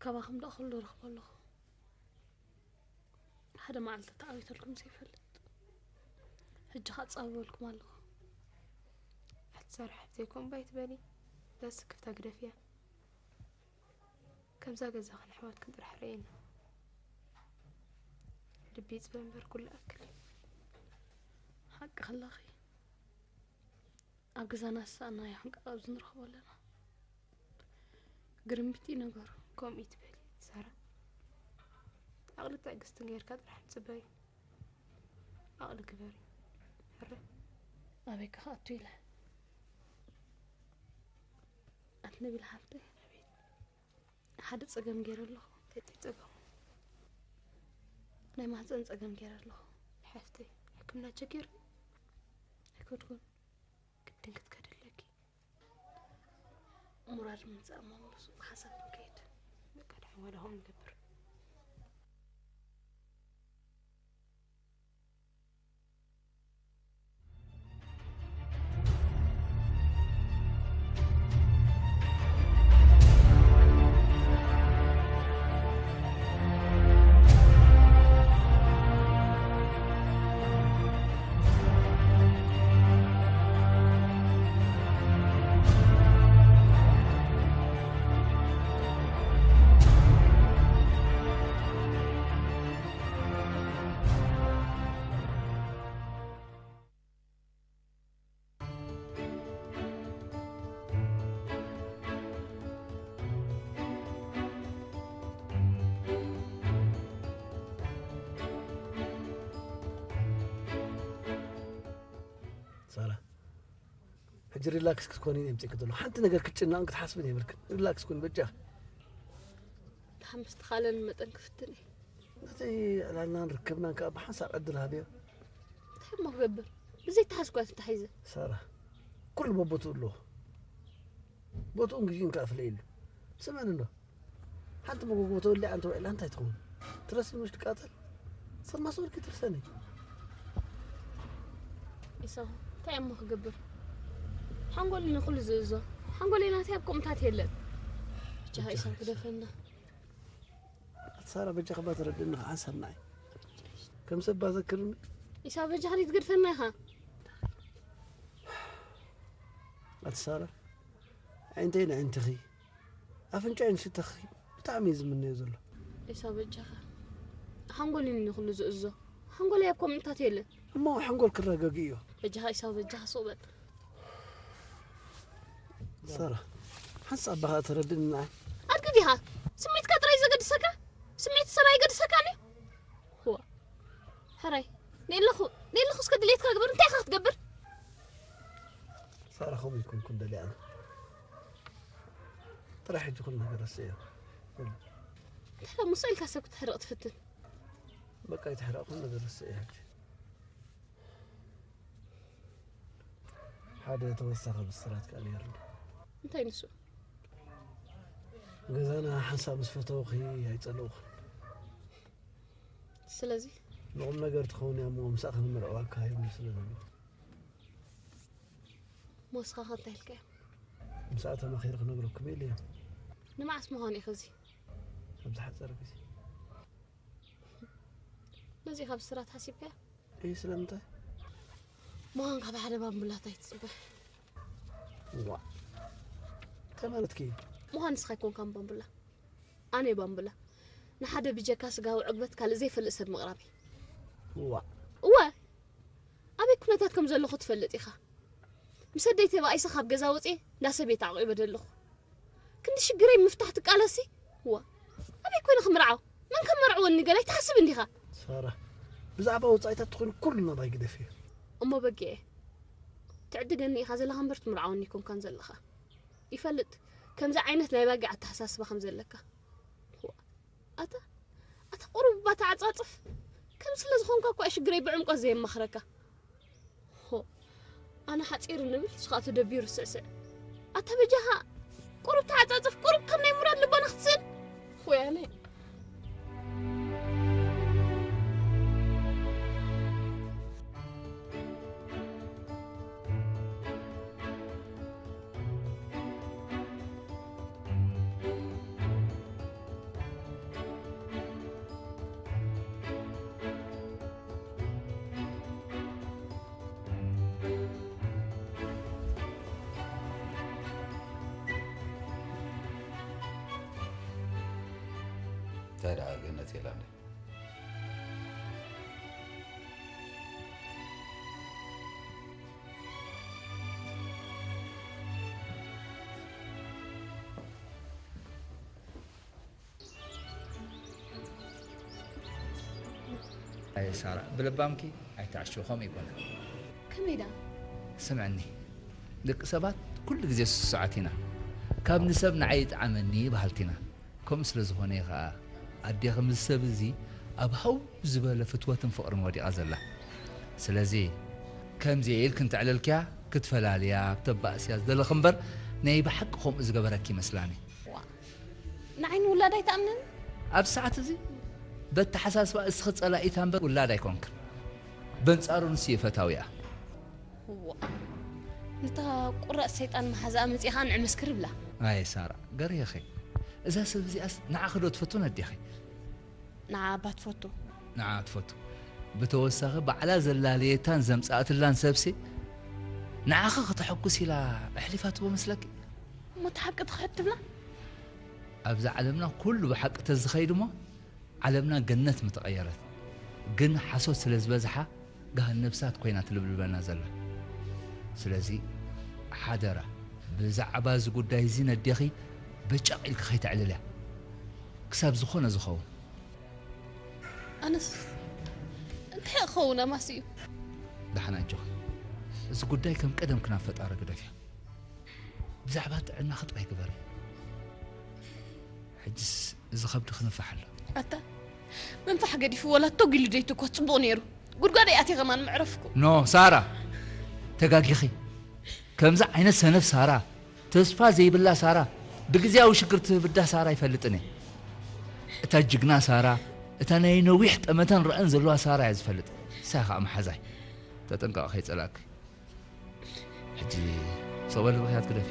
ካባኹም ደኣ ኩሉ ረኽቦ ኣለኹ። ሓደ መዓልቲ ተዓዊተልኩም ዘይፈልጥ። ሕጂ ኸኣ ጻው በልኩም ኣለኹ። ኣቲ ሳራ ሓፍተይ፣ ከምኡ ኣይትበሊ። እዛ ስክፍታ ግደፍያ። ከምዛ ገዛኽን ኣሕዋትክን ጥራሕ ርእየና። ልቢ ይጽበ እምበር ኩሉ ኣክል እዩ። ሓቅኺ ኣለኺ። ኣብ ገዛና ዝሰኣናዮ ሕንቃቕ ኣብዚ ንረኽቦ ኣለና። ግርምቲ ነገሩ። ከምኡ እዩ ትበሊ ሳራ። ዓቕሊ ትዕግስቲ ጌርካ ጥራሕ ጽበይ። ዓቕሊ ግበሪ። ሕረ። ኣበይ ክኣቱ ኢለ? ኣቲ ነቢል ሓፍተይ። ኣቤት። ሓደ ጸገም ገይረ ኣለኹ። እንታይ ጸገም? ናይ ማህፀን ጸገም ገይረ ኣለኹ። ሓፍተይ፣ ሕክምና ቸገር? ኣይከድኩን። ግድን ክትከዲ ኣለኪ። ሙራድ ምምጻእ እሞ ብሱቕ ሓሳብ ክንከይድ። በቃ፣ ደሓን ዋላ ሆም ንገብር። ሳራ፣ ሕጂ ሪላክስ ክትኮኒ እየ ምጽእኪ ዘለኹ። ሓንቲ ነገር ክትጭነቕን ክትሓስብን የብልክን። ሪላክስ ኩኒ በጃኺ። ደሓን ምስ ተኻእለኒ መጠን ክፍትን እየ። ነቲ ዕላልናን ርክብናን ከኣ ብሓንሳብ ዕድል ሃብዮ። እንታይ እሞ ክገብር? ብዘይተሓዝኳ ተታሒዘ። ሳራ፣ ኩሉ በቦትኡ ኣለዎ። ቦትኡን ግዜኡን ከኣ ፍለይሉ። ስምዕኒ እንዶ። ሓንቲ መጎጎ ተወሊዓ እንተ ውዒላ እንታይ ትኸውን? ትረስኒ ምሽ ትቃተል? ሰብ ማስወርኪ ትርሰኒ። ኢሳው፣ እንታይ እሞ ክገብር? ሓንጎል ንኹሉ ዝእዞ። ሓንጎለይ ናተይ ኣብ ከምኡታት የለን። ብቻ ኢሳው ክደፈና። ኣቲ ሳራ፣ በጃኺ እባ ተረድእኒ፣ ከዓ ሓንሳብ ንዓይ። ከም ሰብ እባ ዘክርኒ። ኢሳው፣ በጃኻ ዘይትገድፈና ኢኻ። ኣቲ ሳራ፣ ኣዒንተይ ንኣዒንትኺ፣ ኣፍንጫይ ንሽተኺ ብጣዕሚ እዩ ዝምነዮ ዘሎ። ኢሳው፣ በጃኻ። ሓንጎል እዩ ንኹሉ ዝእዞ። ሓንጎለይ ኣብ ከምኡታት የለን። እሞ ሓንጎል ክረጋግእ እዩ። በጃኻ ኢሳው፣ በጃኻ ሱቕ በል። ሳራ፣ ሓንሳብ እባ ከዓ ተረድእኒ ንዓይ። ኣድጊ ዲኻ? ስሜትካ ጥራይ ዘገድሰካ? ስሜት ሰብ ኣይገድሰካን እዩ? ዋ፣ ሕራይ፣ ነየለኹ፣ ነየለኹ እስከ ድሌትካ ግበር። እንታይ ኢኻ ክትገብር? ሳራ፣ ከምኡ ኣይኮንኩን ደልየ ኣነ። ጥራሕ ሕጂ ኩሉ ነገር ረስዕዮ። እንታይ ደኣ፣ ምስ ኢልካ ሰብ ክትሕርቕ ትፍትን? በቃ፣ ኣይተሕረቕኩን፣ ነገር ረስዕዮ ሕጂ። ሓደ ተወሳኺ ብስራት ከኣ ነይሩኒ። እንታይ ንሱ? ገዛና ሓንሳብ ምስ ፈተውኺ ኣይጸለውኩን። ስለዚ? ንቑም ነገር ትኸውን እያ እሞ፣ ምሳኣ ክንምርዐዋ ኣካይድኒ ስለ ዘለኹ። ሞስኻኸ እንታይ ኢልካዮ? ምሳኣ ተማኺረ ክነግረኩም ኢለ እየ። ንመዓስ ምዃኑ እዩ ኸዚ? ኣብ ዝሓጸረ ግዜ። ነዚ ካብ ስራት ሓሲብካዮ? እይ፣ ስለምንታይ? ምዃን ካብ ሓደ ባምቡላ እንታይ ትጽበ? ዋ። እንታይ ማለትኪ እዩ? ምዃን ንስኻ ኣይኮንካን ባምቡላ። ኣነ ባምቡላ። ንሓደ ብጀካ ስጋዊ ዕግበት ካልእ ዘይፈልጥ ሰብ ምቕራበይ። ዋ። እወ። ኣበይ ኩነታት ከም ዘለኹ ትፈልጥ ኢኻ። ምስ ኣደይ ተባኢሰ ካብ ገዛ ወፅየ እንዳ ሰበይቲ ዓቂበ ዘለኹ። ክንዲ ሽግረይ ምፍታሕ ትቃለሲ? ዋ። ኣበይ ኮይነ ክምርዓው? መን ከም መርዕወኒ ገለ ኣይትሓስብ እንዲኻ? ሳራ፣ ብዛዕባ ወጻኢታት ትኾኒ ኩሉ ናባይ ግደፍዮ። እሞ በጊዐ። ትዕድገኒ ኢኻ ዘለኻ እምበር ትምርዓወኒ ኣይኮንካን ዘለኻ። ይፈልጥ፣ ከምዚ ዓይነት ናይ ባጊዕ ኣተሓሳስባ ከም ዘለካ። ዋ። ኣታ፣ ኣታ ቁሩብ እባ ተዓጻጽፍ። ከም ስለ ዝኾንካ እኮ እየ ሽግረይ ብዕምቆት ዘየማኽረካ። ሆ፣ ኣነ ሓጺሩ ንብል፣ ንሱ ኸኣ ተደቢሩ ስዕስዕ። ኣታ በጃኻ፣ ቁሩብ ተዓጻጸፍ፣ ቁሩብ ካብ ናይ ሙራድ ልቦና ክትስእን። ሆያነ። እንታይ ደኣ ገነት የላን? ኣይ ሳራ፣ ብልባምኪ ኣይትዓሽው፣ ከምኡ ይኮነ። ከመይ ደኣ? ስምዕኒ፣ ደቂ ሰባት ኩሉ ግዜ ስሱዓት ኢና። ካብ ንሰብ ንዓይ ይጥዓመኒ በሃልቲ ኢና። ከምኡ ስለ ዝኾነ እዩ ኸኣ ኣዴኺ ምስ ሰብ እዚ ኣብ ሃው ዝበለ ፍትወትን ፍቕርን ወዲቓ ዘላ። ስለዚ ከምዚ ኢልኪ እንተዕለልክያ ክትፈላልያ፣ ክተባእስያ ዝደለኺ እምበር ናይ ብሓቂ ከምኡ ዝገበረኪ ይመስላኒ። ዋ፣ ንዓይ ንውላድ ኣይትኣምንን? ኣብዚ ሰዓት እዚ በተሓሳስባ እስኺ ጸላኢታ እምበር ውላድ ኣይኮንክን። በንጻሩ ንሱ እዩ ፈታዊኣ። እዋ፣ ነታ ቁራጽ ሰይጣን መሓዛኣ መጺኻ ንዕመስክር ብላ። ኣየ ሳራ፣ ገርየኸ። እዛ ሰብ እዚኣስ ንዓኺ ዶ ትፈቱ ነዴኺ? ንዓ እባ ትፈቱ። ንዓ ትፈቱ። ብተወሳኺ ባዕላ ዘላለየታን ዘምጻእትላን ሰብሲ ንዓኺ ክተሐጉስ ኢላ ኣሕሊፋትዎ መስለኪ? እሞ እቲ ሓቂ ትኽሕድ ትብላ? ኣብዛ ዓለምና ኩሉ ብሓቂ ተዝኸይድ እሞ ዓለምና ገነት ምተቐየረት። ግን ሓሶት ስለ ዝበዝሓ ገሃነብ እሳት ኮይና ትልብልበና ዘላ። ስለዚ ሓደራ ብዛዕባ እዚ ጉዳይ እዚ ነዴኺ በጫቕ ኢልኪ ከይተዕልልያ። ክሳብ ዝኾነ ዝኸውን። ኣነስ እንታይ ክኸውን ኣማስዩ? ደሓን ኣጆኺ። እዚ ጉዳይ ከም ቀደምኪ ናብ ፈጣሪ ግደፍዮ። ብዛዕባ ጥዕናኺ ጥራይ ግበሪ። ሕጅስ እዚ ከብዲ ክንፋሕ ኣሎ። ኣታ ምንፋሕ ገዲፉ ወላ ተጉ ኢሉ ደይትኮ ጽቡቕ ነይሩ። ጉድጓድ ኣትየ ከማን ምዕረፍኩ። ኖ ሳራ፣ ተጋጊኺ። ከምዚ ዓይነት ሰነፍ ሳራ፣ ተስፋ ዘይብላ ሳራ፣ ብግዝያዊ ሽግር ትብዳህ ሳራ ኣይፈልጥን እየ። እታ ጅግና ሳራ፣ እታ ናይ ነዊሕ ጠመተን ራእን ዘለዋ ሳራ እየ ዝፈልጥ። ንሳ እያ ኸኣ መሓዛይ። ተጠንቀቒ ከይጸላእኪ። ሕጂ ስቕ በሊ ብኽያት ግደፊ።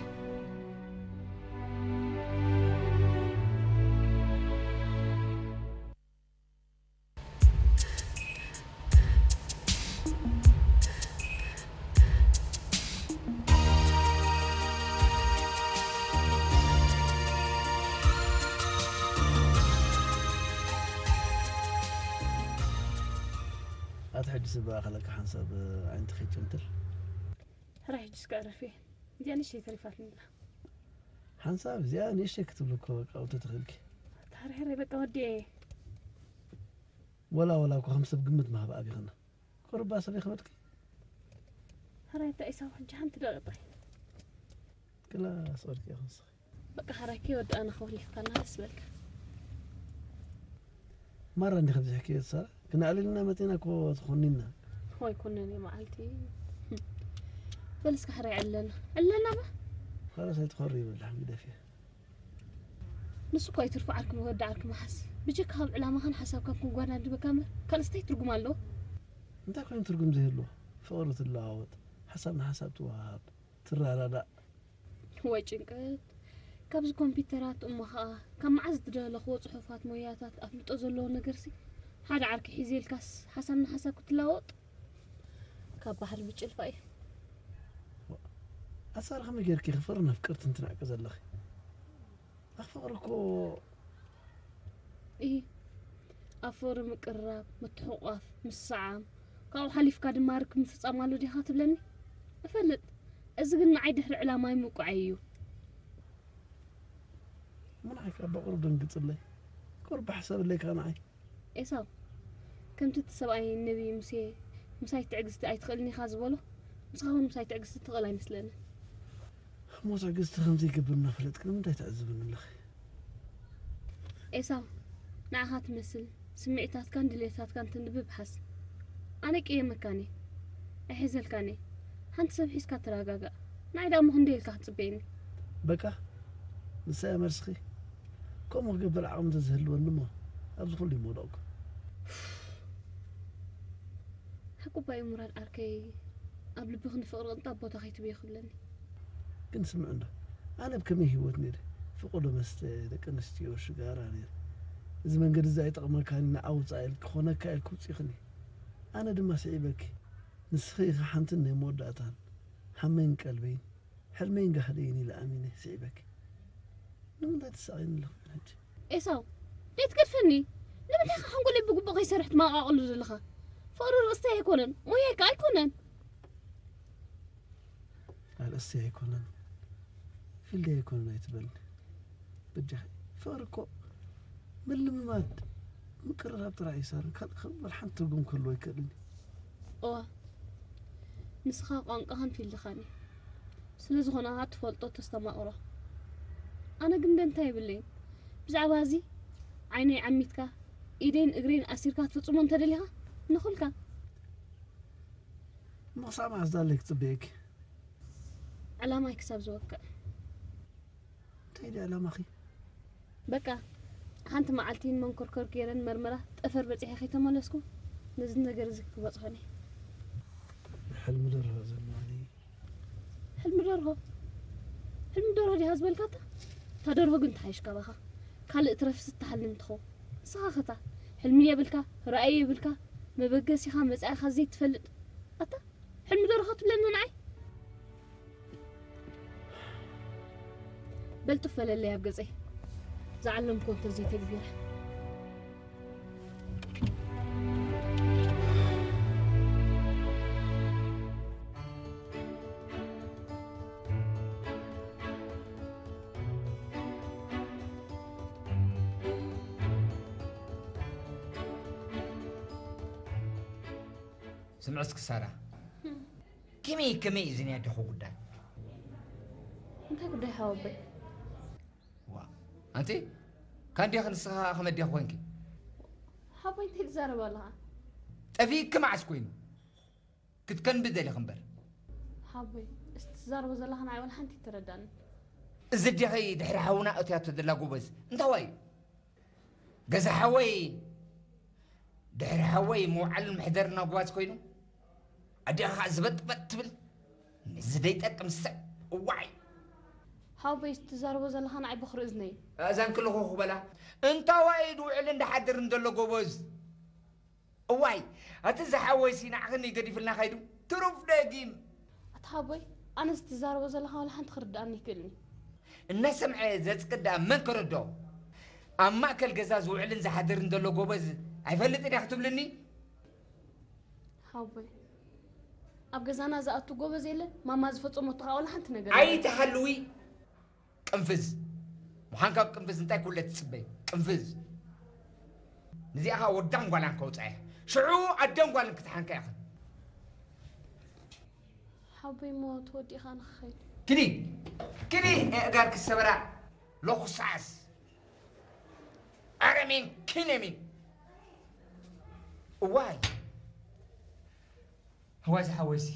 ኣቲ ሕጂ ስባ ኣኸለካ ሓንሳብ ዓይንቲ ከይጨንትር። ሕራይ ሕጂ እስከ ዕረፊ። እዚኣ ንእሽተይ ተሪፋትኒ ኣላ። ሓንሳብ እዚኣ ንእሽተይ ክትብሊ እኮ በቃ ውዲ ትኽእልኪ። ታርሕረይ በቃ ወዲኤ። ወላ ወላ እኮ ከም ሰብ ግምት ምሃብ ኣቢኽና። ቁርባ ሰብ ይኽበድኪ። ሕራይ እንታይ ኢሳው ሕጂ ሓንቲ ደቂቕ ጥራይ። ክላ ስቕልኪ ኢኹ ንስኺ። በቃ ሕራይ ከይወዳእና ከውሊፍካና ደስ በልካ። ማራ እንዲኺ ብዚሕኪ እየ ትሳራ። ክነዕልልና መጺና እኮ ትኾኒና። ወይ ኮነኒ መዓልቲ። በል እስከ ሕራይ ዕለና። ዕለና ባ። ኸላስ ኣይትኾሪ ይብል ሓምድ ደፊ። ንሱ እኮ ኣይትርፎ ዓርኪ መወዲ ዓርኪ መሓስ። ብጀካ ካብ ዕላማኻን ሓሳብካን ክንጓዳድበካ እምበር ካልእ እንታይ ትርጉም ኣለዎ? እንታይ ኮይኑ ትርጉም ዘይህልዎ? ፍቕሪ ትለዋወጥ፣ ሓሳብ ንሓሳብ ትወሃሃብ፣ ትረዳዳእ። ወይ ጭንቀት። ካብዚ ኮምፒውተራት እሞ ኸኣ ካብ መዓዝ ዝደለኽዎ ጽሑፋት ሞያታት ኣፍልጦ ዘለዎ ነገርሲ ሓደ ዓርኪ ሒዘ ኢልካስ ሓሳብ ንሓሳብ ክትለዋወጥ? ካብ ባሕሪ ብጭልፋ እዩ። ኣሳር ከመይ ጌርኪ ፍቕርን ኣፍቀርትን ትንዕቂ ዘለኺ? ኣኽ ፍቕሪ እኮ እዩ። ኣብ ፍቕሪ ምቅርራብ፣ ምትሕቑቋፍ፣ ምስዓም፣ ካብኡ ሓሊፍካ ድማ ርክብ ምፍጻም ኣሎ ዲኻ ትብለኒ? እፈልጥ። እዚ ግን ንዓይ ድሕሪ ዕላማይ ምውቃዐይ እዩ። እሞ ንዓይ ከኣ ብቑሩብ ደንግጽለይ። ቁሩብ ብሓሰብለይ ከኣ ንዓይ። ኤሳው፣ ከምቲ እቲ ሰብኣይ ነቢ ሙሴ፣ "ምሳይ ትዕግስቲ ኣይትኽእልን ኢኻ" ዝበሎ፣ ንስኻ እውን ምሳይ ትዕግስቲ ትኽእል ኣይመስለንን። እሞ ትዕግስቲ ከም ዘይገብር እናፈለጥኪ ንምንታይ ተዕዝብኒ ኣለኺ? ኤሳው፣ ንዓኻ ትመስል ስምዒታትካን ድሌታትካን ተንብብ ሓስ። ኣነ ቅየመካን እየ፣ ኣይሕዘልካን እየ። ሓንቲ ሰብ ሒዝካ ተረጋጋእ። ንዓይ ደኣ እሞ ክንደይ ኢልካ ክትጽበየኒ? በቃ፣ ንሳ እያ መልስኺ። ከምኡ ክገብር ዓቕሚ እንተዝህልወኒ እሞ ኣብዚ ኩሉ ይመውደቕኩ። ሓቁ እባ እዩ ሙራድ ዓርከይ፣ ኣብ ልብኺ ንፍቕሪ ቅንጣብ ቦታ ከይትብዮ ክብለኒ። ግን ስምዒ እንዶ፣ ኣነ ብከመይ ህይወት ነይረ? ፍቑዶ መስተ፣ ደቂ ኣንስትዮ፣ ሽጋራ ነይረ። እዚ መንገዲ እዚ ኣይጠቕመካን እዩ፣ ንዓ ውጻእ ኢልኪ፣ ክኾነካ ኢልኪ ውጺእክኒ። ኣነ ድማ ስዒበኪ። ንስኺ ኢኺ ሓንትን ናይ መወዳእታን፣ ሃመይን ቀልበይን፣ ሕልመይን ጋህደይን ኢለ ኣሚነ ስዒበኪ። ንምንታይ ትሳቐይኒ ኣለኹ ሕጂ? ኤሳው፣ ዘይትገድፈኒ። ንምንታይ ኢኻ ሓንጎለይ ብግቡእ ከይሰርሕ ትመቓቕሎ ዘለኻ? ፍቕሪ ርእስተይ ኣይኮነን፣ ሞያይ ከኣ ኣይኮነን። ኣርእስተይ ኣይኮነን፣ ፊልደይ ኣይኮነን ኣይትበልኒ። በጃኺ፣ ፍቕሪ እኮ ምልምማድ፣ ምቅርራብ ጥራይ እዩ ሳራ፣ ካልእ ከም ወላ ሓንቲ ትርጉም ክህልዎ ኣይክእልን እዩ። እዋ፣ ንስኻ ቋንቋኻን ፊልድኻን እዩ። ስለ ዝኾነ ኸዓ ትፈልጦ ተስተማቕሮ። ኣነ ግን ደንታ የብለይን። ብዛዕባ እዚ ዓይነይ ዓሚትካ፣ ኢደይን እግረይን ኣሲርካ ክትፍጽሞ እንተደሊኻ፣ ንኹልካ። እሞ ክሳብ መዓስ ዳለይ ክጽበየኪ? ዕላማይ ክሳብ ዝወቅዕ። እንታይ ድዩ ዕላማኺ? በቃ፣ ሓንቲ መዓልቲ ንመንኮርኮር ገይረን መርመራ ጠፈር በጺሐ ከይተመለስኩ፣ ነዚ ነገር እዚ ክበጽሖ እየ። ሕልሚ ደርሆ ዘለኒ። ሕልሚ ደርሆ? ሕልሚ ደርሆ ዲኻ ዝበልካታ? እታ ደርሆ ግን ትሓይሽ ካባኻ። ካልእ ትረፍስ ትሓልም ትኸውን። ንስኻ ኸታ፣ ሕልሚ የብልካ፣ ራእይ የብልካ፣ መበገሲኻ መጻኢኻ ዘይትፈልጥ። ኣታ፣ ሕልሚ ደርሆ ትብለኒ ንዓይ? በል ጥፍ በለለይ ኣብ ገጸይ። ዝዓለምክዎ እንተዘይተግቢረ። ስምዒ እስኪ ሳራ፣ ከመይ ከመይ እዩ ዝናይ ኣደኹ ጉዳይ? እንታይ ጉዳይ ሓወቦይ? ዋ፣ ኣንቲ ካንዲያኺ ንስኻ ከመይ ኣዲኻ ኮንኪ? ሓቦይ እንታይ ትዛረብ ኣለኻ? ጠፊእኪ መዓስ ኮይኑ? ክትከንቢ ደሊኺ እምበር። ሓቦይ፣ እስቲ ትዛረቦ ዘለኻ ንዓይ ዋላ ሓንቲ ኣይተረዳእንን። እዚ ኣዴኺ ድሕሪ ሓውና እትያቶ ዘላ ጎበዝ እንታዋይ እዩ? ገዛ ሓወይ ድሕሪ ሓወይ መውዓልን መሕደርን ኣጓዝ ኮይኑ፣ ኣዴኻ ዝበጥበጥ ትብል። ንዚ ደይጠቅም ሰብ እዋይ። ሓቦይ፣ እስቲ ትዛረቦ ዘለኻ ንዓይ በኽሪ እዝነይ እዩ። ኣእዛንኪ ልኹኽ በላ። እንታዋይ ድውዕልን ድሓድርን ዘሎ ጎበዝ። እዋይ፣ ኣቲ ዝሓወይሲ ንዓኽኒ ገዲፍልና ኸይዱ። ትሩፍ ደጊም። ኣታ ሓቦይ፣ ኣነስ ትዛረቦ ዘለኻ ዋላ ሓንቲ ክርድኣኒ ይክእልኒ። እናሰምዐ ዘጽቅድ ደኣ መን ከረድኦ? ኣብ ማእከል ገዛ ዝውዕልን ዝሓድርን ዘሎ ጎበዝ ኣይፈልጥን እያ ክትብልኒ? ሓቦይ፣ ኣብ ገዛና ዝኣቱ ጎበዝ የለ፣ ማማ ዝፈጸመቶ ኸኣ ዋላ ሓንቲ ነገር የለን። ኣይትሓልዊ። ቅንፍዝ። ምዃን ካብ ቅንፍዝ እንታይ ኩለ ትጽበይ? ቅንፍዝ። ንዚኣ ኸኣ ወዳን ጓላን ከውጻ እያ። ሽዑ ኣደን ጓልን ክትሓንካ ኢኽን። ሓቦይ እሞ ተወዲእኻ ንኽኸይድ። ኪዲ! ኪዲ! ኣእጋርኪ ሰበራ። ሎኽሳስ። ኣረሜን ኪነሚን። እዋይ። ህዋዚ ሓወይሲ።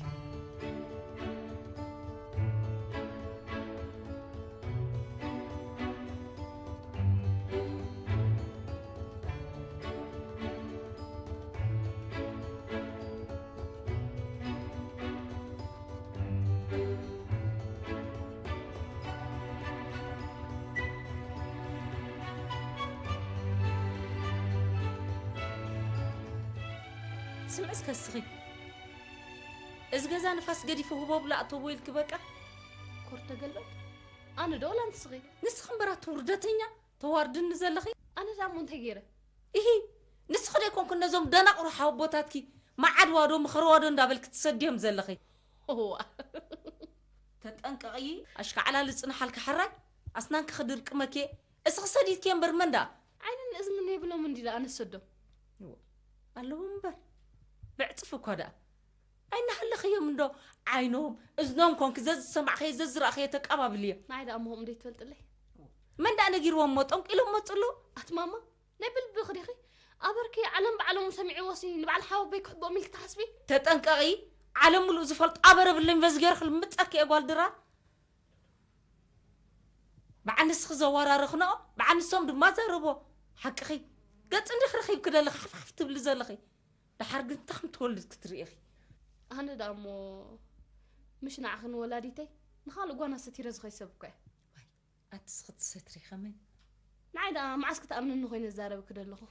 ስምዒ እስከ እስኺ፣ እዚ ገዛ ንፋስ ገዲፉ ህቦ ብላ ኣእተዎ ኢልኪ በቃ። ኮር ተገልበጥ። ኣነ ዶ ወላ ንስኺ? ንስኺ እምበር ኣቲ ውርደተኛ፣ ተዋርድኒ ዘለኺ። ኣነ ደኣ እሞ እንታይ ገይረ? ኢሂ፣ ንስኺ ዶ ኣይኮንክን ነዞም ደናቑር ሓወቦታትኪ መዓድዋ ዶ ምኸርዋ ዶ እንዳበልኪ ትሰድዮም ዘለኺ? እዋ። ተጠንቀቒ፣ ኣሽካዕላል ዝጽንሓልኪ ሕራይ ኣስናንኪ ክድርቅመኪ እየ። እስኺ ሰዲድኪ እምበር መን ደኣ? ዓይንን እዝንን የብሎም እንዲ ደኣ ነሰዶም። እዎ፣ ኣለዎም እምበር። ብዕጽፊ እኳ ደኣ። ኣይናሃለኽዮም እንዶ ዓይኖም፣ እዝኖም ኮንኪ ዘዝሰማዕኸዮ ዘዝረኣኸዮ ተቃባብልዮ። ንዓይ ደኣ እሞ ከምኡ ዶ ይትፈልጥለይ? መን ደኣ ነጊርዎም እሞ ጠንቂሎም መጹ ኣለዉ? ኣቲ ማማ፣ ናይ ብልብኺ ዲኺ? ኣበርኪ ዓለም ብዓለሙ ሰሚዕዎሲ ንበዓል ሓወቦይ ክሕብኦም ኢልኪ ትሓስቢ? ተጠንቀቒ፣ ዓለም ምሉእ ዝፈልጦ ኣበር የብለይን በዚ ገይረ ክልምጸኪ እየ ጓል ድራር። ብዓንስኺ ዘወራረኽንኦ ብዓንሶም ድማ ዘረቦ። ሓቅኺ። ገጽ እንዲኺ ረኺብኪ ዘለኺ ሓፍሓፍ ትብሊ ዘለኺ። ደሓር ግን እንታይ ከም ትወልድ ክትርኢ ኢኺ። ኣነ ደኣ እሞ ምሽ ንዓኽን ወላዲተይ ንኻልእ ጓና ሰቲረ ዝኸይድ ሰብ እኮ እየ። ዋይ ኣቲ እስኺ ትሰትሪ ከመይ? ንዓይ ደኣ መዓስ ክትኣምንኒ ኮይነ ዝዛረበኪ ደለኹ።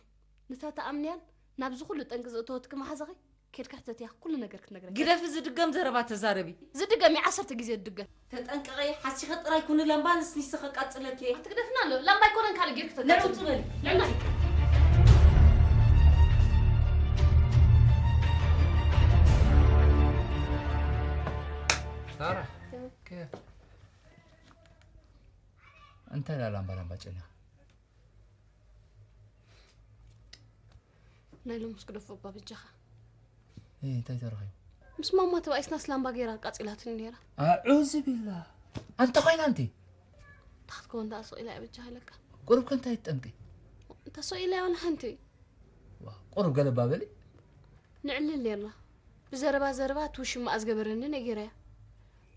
ንታ ትኣምንያን ናብዚ ኩሉ ጠንቂ ዘእተወትኪ መሓዛኺ ኬድኪ ሕተትያ ኩሉ ነገር ክትነግረኪ። ግደፊ ዝድገም ዘረባ ተዛረቢ። ዝድገም እዩ ዓሰርተ ግዜ ዝድገም። ተጠንቀቒ ሓሲኺ ጥራይ ኩኒ ላምባ ንስኒሲ ከቃጽለኪ እየ። ኣቲ ግደፍና ኣሎ ላምባ ኣይኮነን ካልእ ጌርኪ ተቃጽሊ። ንዕውጽ በሊ። ንዕና። ሳራ ከ እንታይ ላምባ ላምባ ጨኒኻ? ናይ ሎምስ ግደፎ እባ በጃኻ። እይ እንታይ ተረኺቡ? ምስ ማማ ተባኢስና ስላምባ ገይራ ኣቃጺላትኒ ነይራ። ኣዑዙ ቢላ። ኣንተ ኮይና ኣንቲ? ታኽትከውን ደኣ ስቕ ኢላ እያ በጃኻ ኢለካ። ቁሩብ ከ እንታይ ትጠምቂ? እንተ ስቕ ኢላ ዋላ ሓንቲ። ዋ፣ ቁሩብ ገለ እባ በሊ። ንዕልል ኔርና። ብዘረባ ዘረባ እቲ ውሽማኣ ዝገበረኒ ነጊረያ።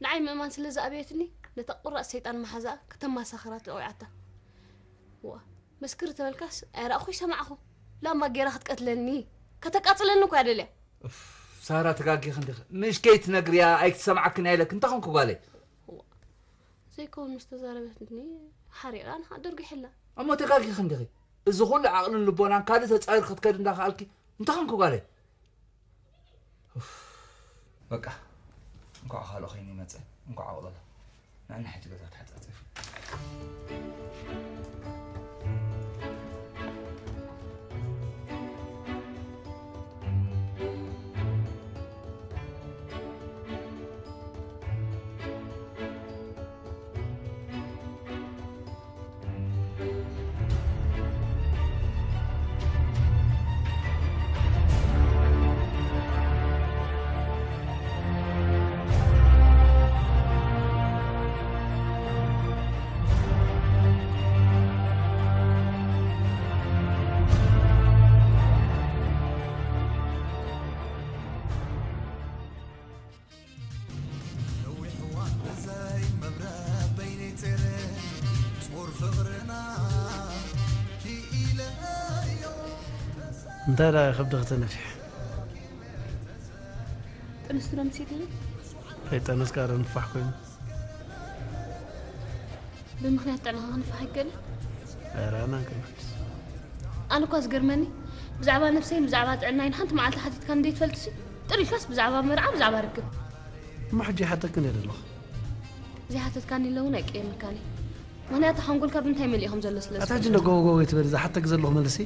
ንዓይ ምእማን ስለ ዝኣበየትኒ ነታ ቁራጽ ሰይጣን መሓዛኣ ከተማሳኽራ ተቐዊዓታ። ዋ፣ መስክር ተበልካስ ኣይረኣኹ ይሰማዕኹ። ላማ ጌራ ክትቀትለኒ ከተቃጽለኒ እኮ እያ ደልያ። ሳራ ተጋጊኺ እንዲኺ። ንእሽከይ ትነግርያ ኣይትሰምዓክን እያ ኢለክ እንታይ ኾንኩ ጓለይ? ዘይከውን ምስ ተዛረበትኒ ሓሪቓ ንኻ ደርጊ ሕላ። እሞ ተጋጊኺ እንዲኺ። እዚ ኩሉ ዓቕልን ልቦናን ካልእ ተጻዊር ክትከድ እንዳኸኣልኪ እንታይ ኾንኩ ጓለይ? ኡፍ፣ በቃ እንኳዕ ካልኦ ኸይኑ ይመፀ እንኳዕ ኣቕለሎ። ንዕና ሕጂ ገዛ ተሓፃፀፍ። እንታይ ደኣ ከብድኺ ተነፊሑ? ጥንስቲ ዶ ምሲልኒ? ከይጠነስካ ዶ ንፋሕ ኮይኑ? ብምኽንያት ጥዕናኻ ክንፋሕ ኣይከልን? ኧረ ኣነ ኣይኮንኩን። ኣነ እኳ ዝገርመኒ ብዛዕባ ነብሰይን ብዛዕባ ጥዕናይን ሓንቲ መዓልቲ ሓቲትካኒ ዘይትፈልጥሲ ጥሪልካስ ብዛዕባ መርዓ ብዛዕባ ርክብ። እሞ ሕጂ ይሓተክን እየ ዘለኹ። ዘይሓተትካኒ ኢለ እውን ኣይቅየመካን እየ። ምኽንያቱ ሓንጎልካ ብምንታይ መሊኡ ከም ዘሎ ስለ ኣታ ሕጂ ዝፈልጥ። እንዶ ጎቦ ጎቦ ኣይትበሊ፣ ዝሓተክ ዘለኹ መልሲ።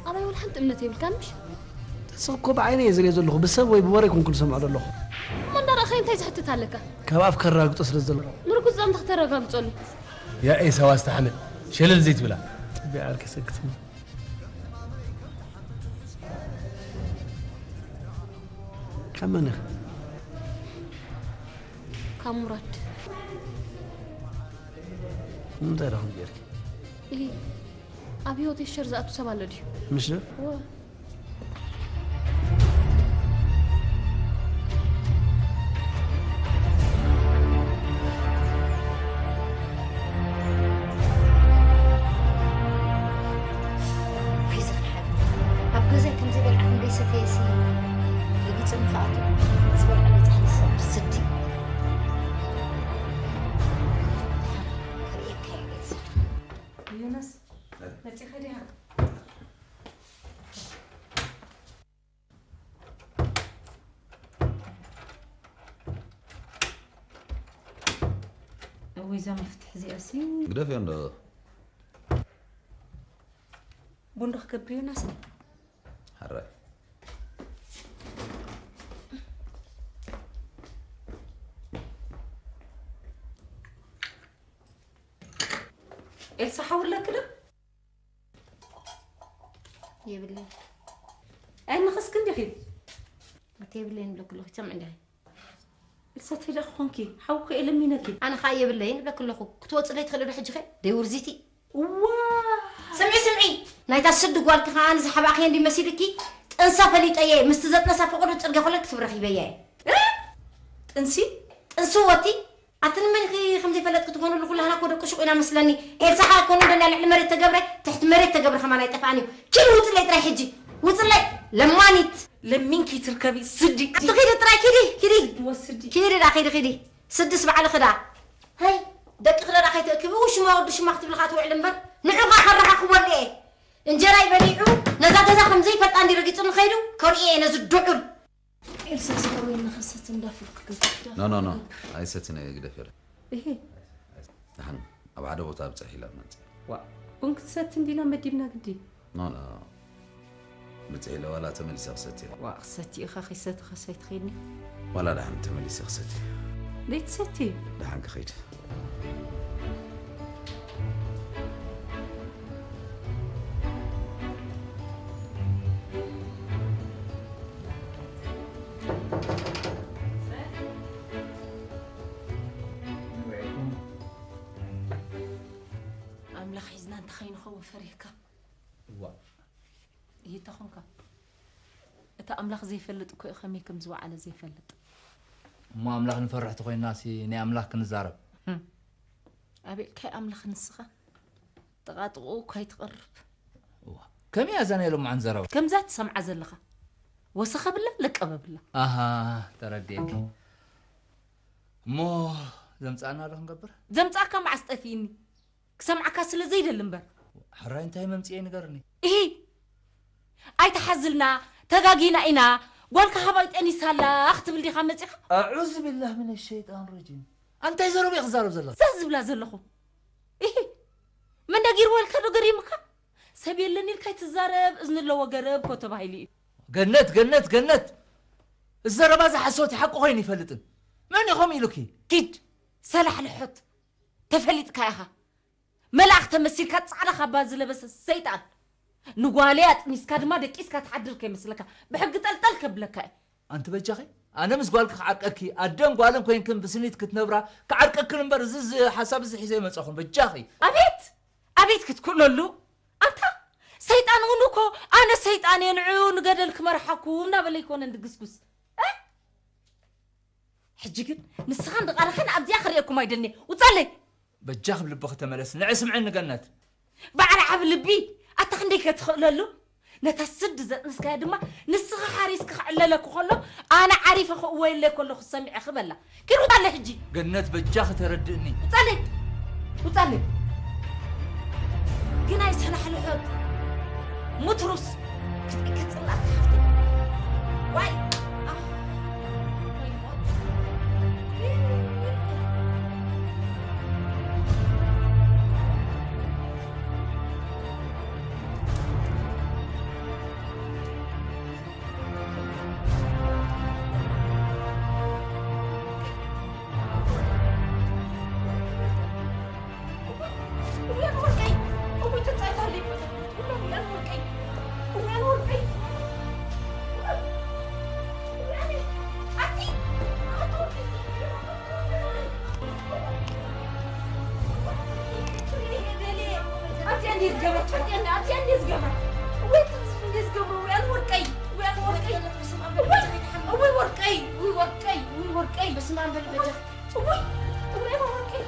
ኣባይ ወላ ሓንቲ እምነት የብልካን ምሽ? ንስኺ እኮ ብዓይነይ እየ ዝሪኦ ዘለኹ፣ ብሰብ ወይ ብወረ ኣይኮንኩን ዝሰምዖ ዘለኹ። እሞ እንዳ ረኣኻዮ እንታይ ዝሕትት ኣለካ? ካብ ኣፍ ከራግጦ ስለ ዝደለኹ። ምርኩስ ዛምታ ክተረጋግፀሉ። ያኤ ሰባ ዝተሓነ ሸለል ዘይትብላ። ጥቢ ዓርኪ ሰክትኒ። ካብ መን ኢኺ? ካብ ሙራድ። ንምንታይ ደኣ ከምኡ ጌርኪ? ኢሂ፣ ኣብ ህይወተይ ሸር ዝኣቱ ሰብ ኣሎ ድዩ? ምሽ ዶ? እወ። ፊዛ ንሓቢ ኣብ ገዛይ ከም ዘይበልዓ ክንደይ ሰተየሲ ረጊጸ ምፍኣቱ ዝበልዓ በጻሕ ዝሰብር ስዲ። ከርእየካ እየ ቤተሰብ። ዮናስ፣ መጺኻ ዲኻ? እውይ፣ እዛ መፍትሕ እዚኣሲ። ግደፍዮ እንዶ። ቡን ዶ ክገብር ዮናስ? ሕራይ። ኤልሳ ሓው ኣለኪ ዶ? የብለይን። ኣይ ንኸስኪ እንዲኺ። እቲ የብለይን ኢለኪ ኣለኹ፣ ትሰምዒ እንዲኺ። ኤልሳ፣ እንታይ ደኣ ኾንኪ? ሓውኪ እየ ለሚነኪ። ኣነ ኸኣ የብለይን እብለኪ ኣለኹ። ክትወጽለይ ትኽእሊ ዶ ሕጂ ኸ? ደይ ውርዚቲ። እዋ! ስምዒ፣ ስምዒ! ናይታ ስዲ ጓልኪ ኸኣ ንዝሓባእኽዮ እንዲ መሲልኪ፣ ጥንሳ ፈሊጠዮ እየ። ምስቲ ዘጥነሳ ፍቑድ ጽርግያ ኮለል ክትብረኽ ሂበያ እየ። እ? ጥንሲ? ጥንሲ ወቲ? ኣቲ ንመን ኢኺ ከም ዘይፈለጥኪ ትኾንሉ? ኩላህና እኮ ደቂ ሹቕ ኢና መስለኒ። ኤልሳ ኸኣ ኣይኮነ እንዶ ናይ ልዕሊ መሬት ተገብረ፣ ትሕቲ መሬት ተገብረ ከማን ኣይጠፍኣን እዩ። ኪዲ ውጽለይ ጥራይ ሕጂ። ውጽለይ ለማኒት። ለሚንኪ ትርከቢ ስዲ። ኣቲ ኪዲ ጥራይ ኪዲ፣ ኪዲ። ወስዲ። ኪዲ ዳ ኪዲ፣ ኪዲ። ስድስ ባዕልኺ ዳ። ሃይ፣ ደቅኺ ዳ ከይትእክቢ፣ ሽማ ወዲ ሽማ ክትብሊ ኸኣ ትውዕሊ እምበር፣ ንዑ ኸኣ ከረኻኽበሉ እየ። እንጀራይ በሊዑ፣ ነዛ ገዛ ከም ዘይፈልጣ እንዲ ረጊጹኒ ኸይዱ፣ ከርእዮ እየ ነዚ ድዑል። ኤልሳ፣ ስጋ ወይ ንኸሰት እንዳፍልክ ክትዳ። ኖ፣ ኖ፣ ኖ። ኣይሰትን እየ፣ ግደፍዮ። እሂ። ደሓን ኣብ ሓደ ቦታ ብጽሕ ኢላ መጽእ። ዋእ፣ ቡን ክትሰቲ እንዲና መዲብና ግዲ። ኖ፣ ኖ። ብጽሕ ኢለ ዋላ ተመሊሰ ክሰቲ እየ። ዋእ፣ ክሰቲ ኢኻ፣ ከይሰተኻ ኣይትኸይድን። ዋላ ደሓን ተመሊሰ ክሰቲ እየ። ዘይትሰቲ? ደሓን ክኸይድ። ኣወ ፈሪህካ እዋ። ይተኹንካ። እቲ ኣምላኽ ዘይፈልጥ እኮ እዩ ከመይ ከም ዝወዓለ ዘይፈልጥ። እሞ ኣምላኽ ንፈርሕ ተኾይንናሲ ናይ ኣምላኽ ክንዛረብ። ህም። ኣቤልካይ ኣምላኽ ንስኻ ጥቓጥቕኡ እኳ ኣይትቐርብ። እዋ። ከመይ እያ እዛ ናይ ሎምዓን ዘረባ? ከምዛ ትሰምዓ ዘለኻ። ወሰኸብላ ለቀበብላ። ኣሃ፣ ተረዲኤኪ። እሞ ዘምጻእና ዶ ክንገብር? ዘምጻእካ መዓስ ጠፊእኒ? ክሰምዓካ ስለ ዘይደሊ እምበር። ሕራይ እንታይ መምጽኤ ንገርኒ። እሂ! ኣይትሓዝልና፣ ተጋጊና ኢና፣ ጓልካ ካባይ ጠኒሳ ኣላ ክትብል ዲኻ መጺኻ? ኣዑዙ ቢላህ ሚነ ሸይጣን ረጂም። ኣንታይ ዘረባ ኢኺ ክዛረብ ዘለኺ? እዛ ዝብላ ዘለኹ። እሂ! መን ነጊርዎ ኢልካ ዶ ገሪሙካ? ሰብ የለን ኢልካ ኣይትዛረብ፣ እዝኒ ኣለዎ ገረብ እኮ ተባሂሉ እዩ። ገነት፣ ገነት፣ ገነት! እዚ ዘረባ እዚ ሓሶት እዩ፣ ሓቂ ኮይኑ ይፈልጥን። መን እዩ ከምኡ ኢሉኪ? ኪድ! ሰላሕልሖት! ተፈሊጥካ ኢኻ። መልኣኽ ተመሲልካ ጻዕዳ ካባ ዝለበሰ ሰይጣን። ንጓለይ ኣጥኒስካ ድማ ደቂስካ ትሓድር ከይመስለካ። ብሕጊ ጠልጠል ከብለካ እየ። ኣንቲ በጃኺ፣ ኣነ ምስ ጓልኪ ክዓርቀኪ፣ ኣደን ጓልን ኮይንክን ብስኒት ክትነብራ ክዓርቀክን እምበር፣ እዚ፣ እዚ ሓሳብ እዚ ሒዘ ይመጻኹን። በጃኺ። ኣቤት! ኣቤት ክትክእለሉ! ኣንታ ሰይጣን እውን እኮ ኣነ ሰይጣን እየ፣ ንዑ ንገደል ክመርሓኩም እናበለ ኣይኮነን ድግስጉስ። እ? ሕጂ ግን ንስኻን ድቓልኻን ኣብዚኣ ክርእየኩም ኣይደልኒ። ውጻለይ! በጃኺ ብልብኺ ተመለስ። ንዒ ስምዕኒ ገነት። በዓል ዓቢ ልቢ፣ ኣታ ክንደይ ከ ትኽእለሉ? ነታ ስዲ ዘጥንስካያ ድማ ንስኻ ሓሪስካ ክዕለለኩ ከሎ፣ ኣነ ዓሪፈ ክእወየለይ ከለኹ ሰሚዐ ክበላ። ኪድ ውጻለይ ሕጂ። ገነት በጃኺ ተረድእኒ። ውጻለይ! ውጻለይ! ግን ኣይሰላሕልሖት። ሙትሩስ! ክትዕከ ጽላት ሓፍቲ። ዋይ! ኣህ! ወይ ሞት! ኣትያ እንዴ ዝገብራ ትፈልጥያ? ኣትያ እንዴ ዝገብራ? ወይ ትዝ-፣ እንዴ ዝገብሩ? ውያን ወርቀይ፣ ውያን ወርቀይ። እወይ፣ እወይ ወርቀይ፣ እወይ ወርቀይ፣ እወይ ወርቀይ። በስመ ኣብ በል በጃ። እወይ፣ እወይ ወርቀይ።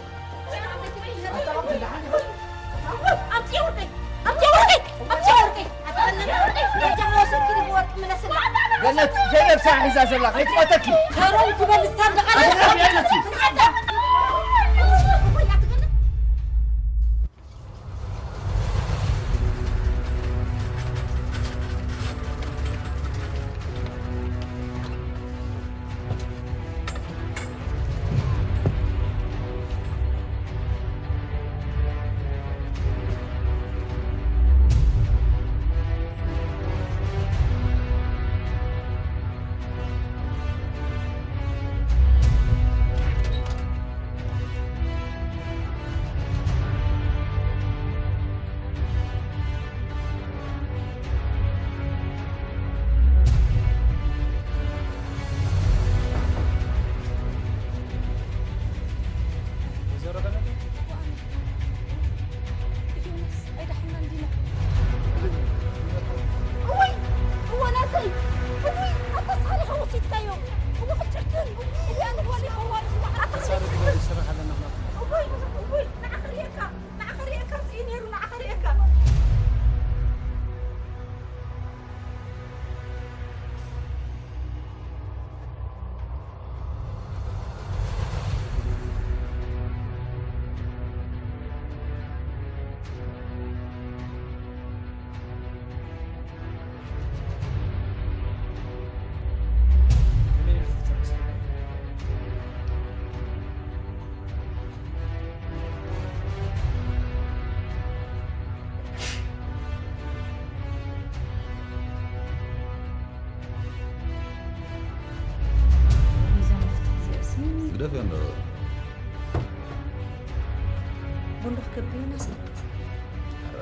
ኣምጥያ ወርቀይ፣ ኣምጥያ ወርቀይ፣ ኣምጥያ ወርቀይ። ኣታ ወርቀይ፣ በጃ ወሰድኪ ወርቅ ምለስላ። ገነት፣ ዘይነብሳ ሒዛ ዘላ፣ ከይትሞተኪ። ከሮም ትበል ስታንድ ቃል ኣታ ገነት። ወይዘሮ ገነት? እዋይ! እወ ናተይ! እወይ! ኣታ ስኻ ዲኻ ወሲድካዮ! እወ ክትጭክን! እወ ኣነ ጓል ይኸውን! ኣታ ስኻ ዲኻ ክትጭክን! እወይ! እወይ! ንዓኻ ሪኤካ! ንዓኻ ሪኤካ! ስኢ ነይሩ ንዓኻ ሪኤካ! ግደፍዮ እንዶ። ቡን ዶ ክገብር ኢና ስልክት? ኧረ።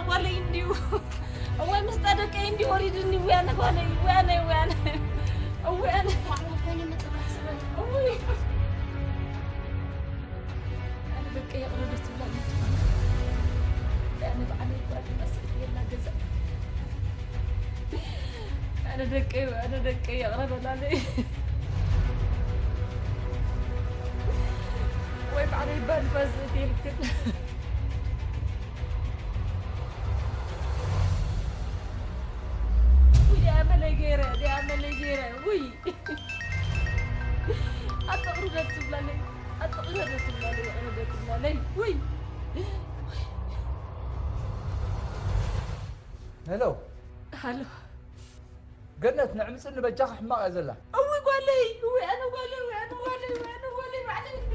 ጓለይ እንድዩ። እዋይ ምስጣ ደቀይ እንድዩ ወሪድኒ። እዋይ ኣነ ጓለይ፣ እዋይ ኣነ፣ እዋይ ኣነ። እዋይ ኣነ። እዋይ። ኣነ ደቀይ ይቕረ ዶ ትብላ? ኣነ በዓለይ እኮ ኣነ መስል የላ ገዛ። ኣነ ደቀይ፣ ኣነ ደቀይ ይቕረ በላለይ። ወይ በዓለይ ባንፋስ እትልክን። ውይ፣ ዲኣ መለይ ገይረ፣ ዲኣ መለይ ገይረ፣ ውይ። ኣትቕሪ ደስ ትብላለይ፣ ኣትቕሪ ደስ ትብላለይ፣ ኣትቕሪ ደስ ትብላለይ፣ ውይ። ሄሎ። ሃሎ። ገነት፣ ንዕምፅኒ በጃኺ፣ ሕማቕ እያ ዘላ። እውይ ጓለይ፣ እውይ ኣነ ጓለይ፣ እውይ ኣነ ጓለይ፣ እውይ ኣነ ጓለይ፣ ባዕለይ እንዲ።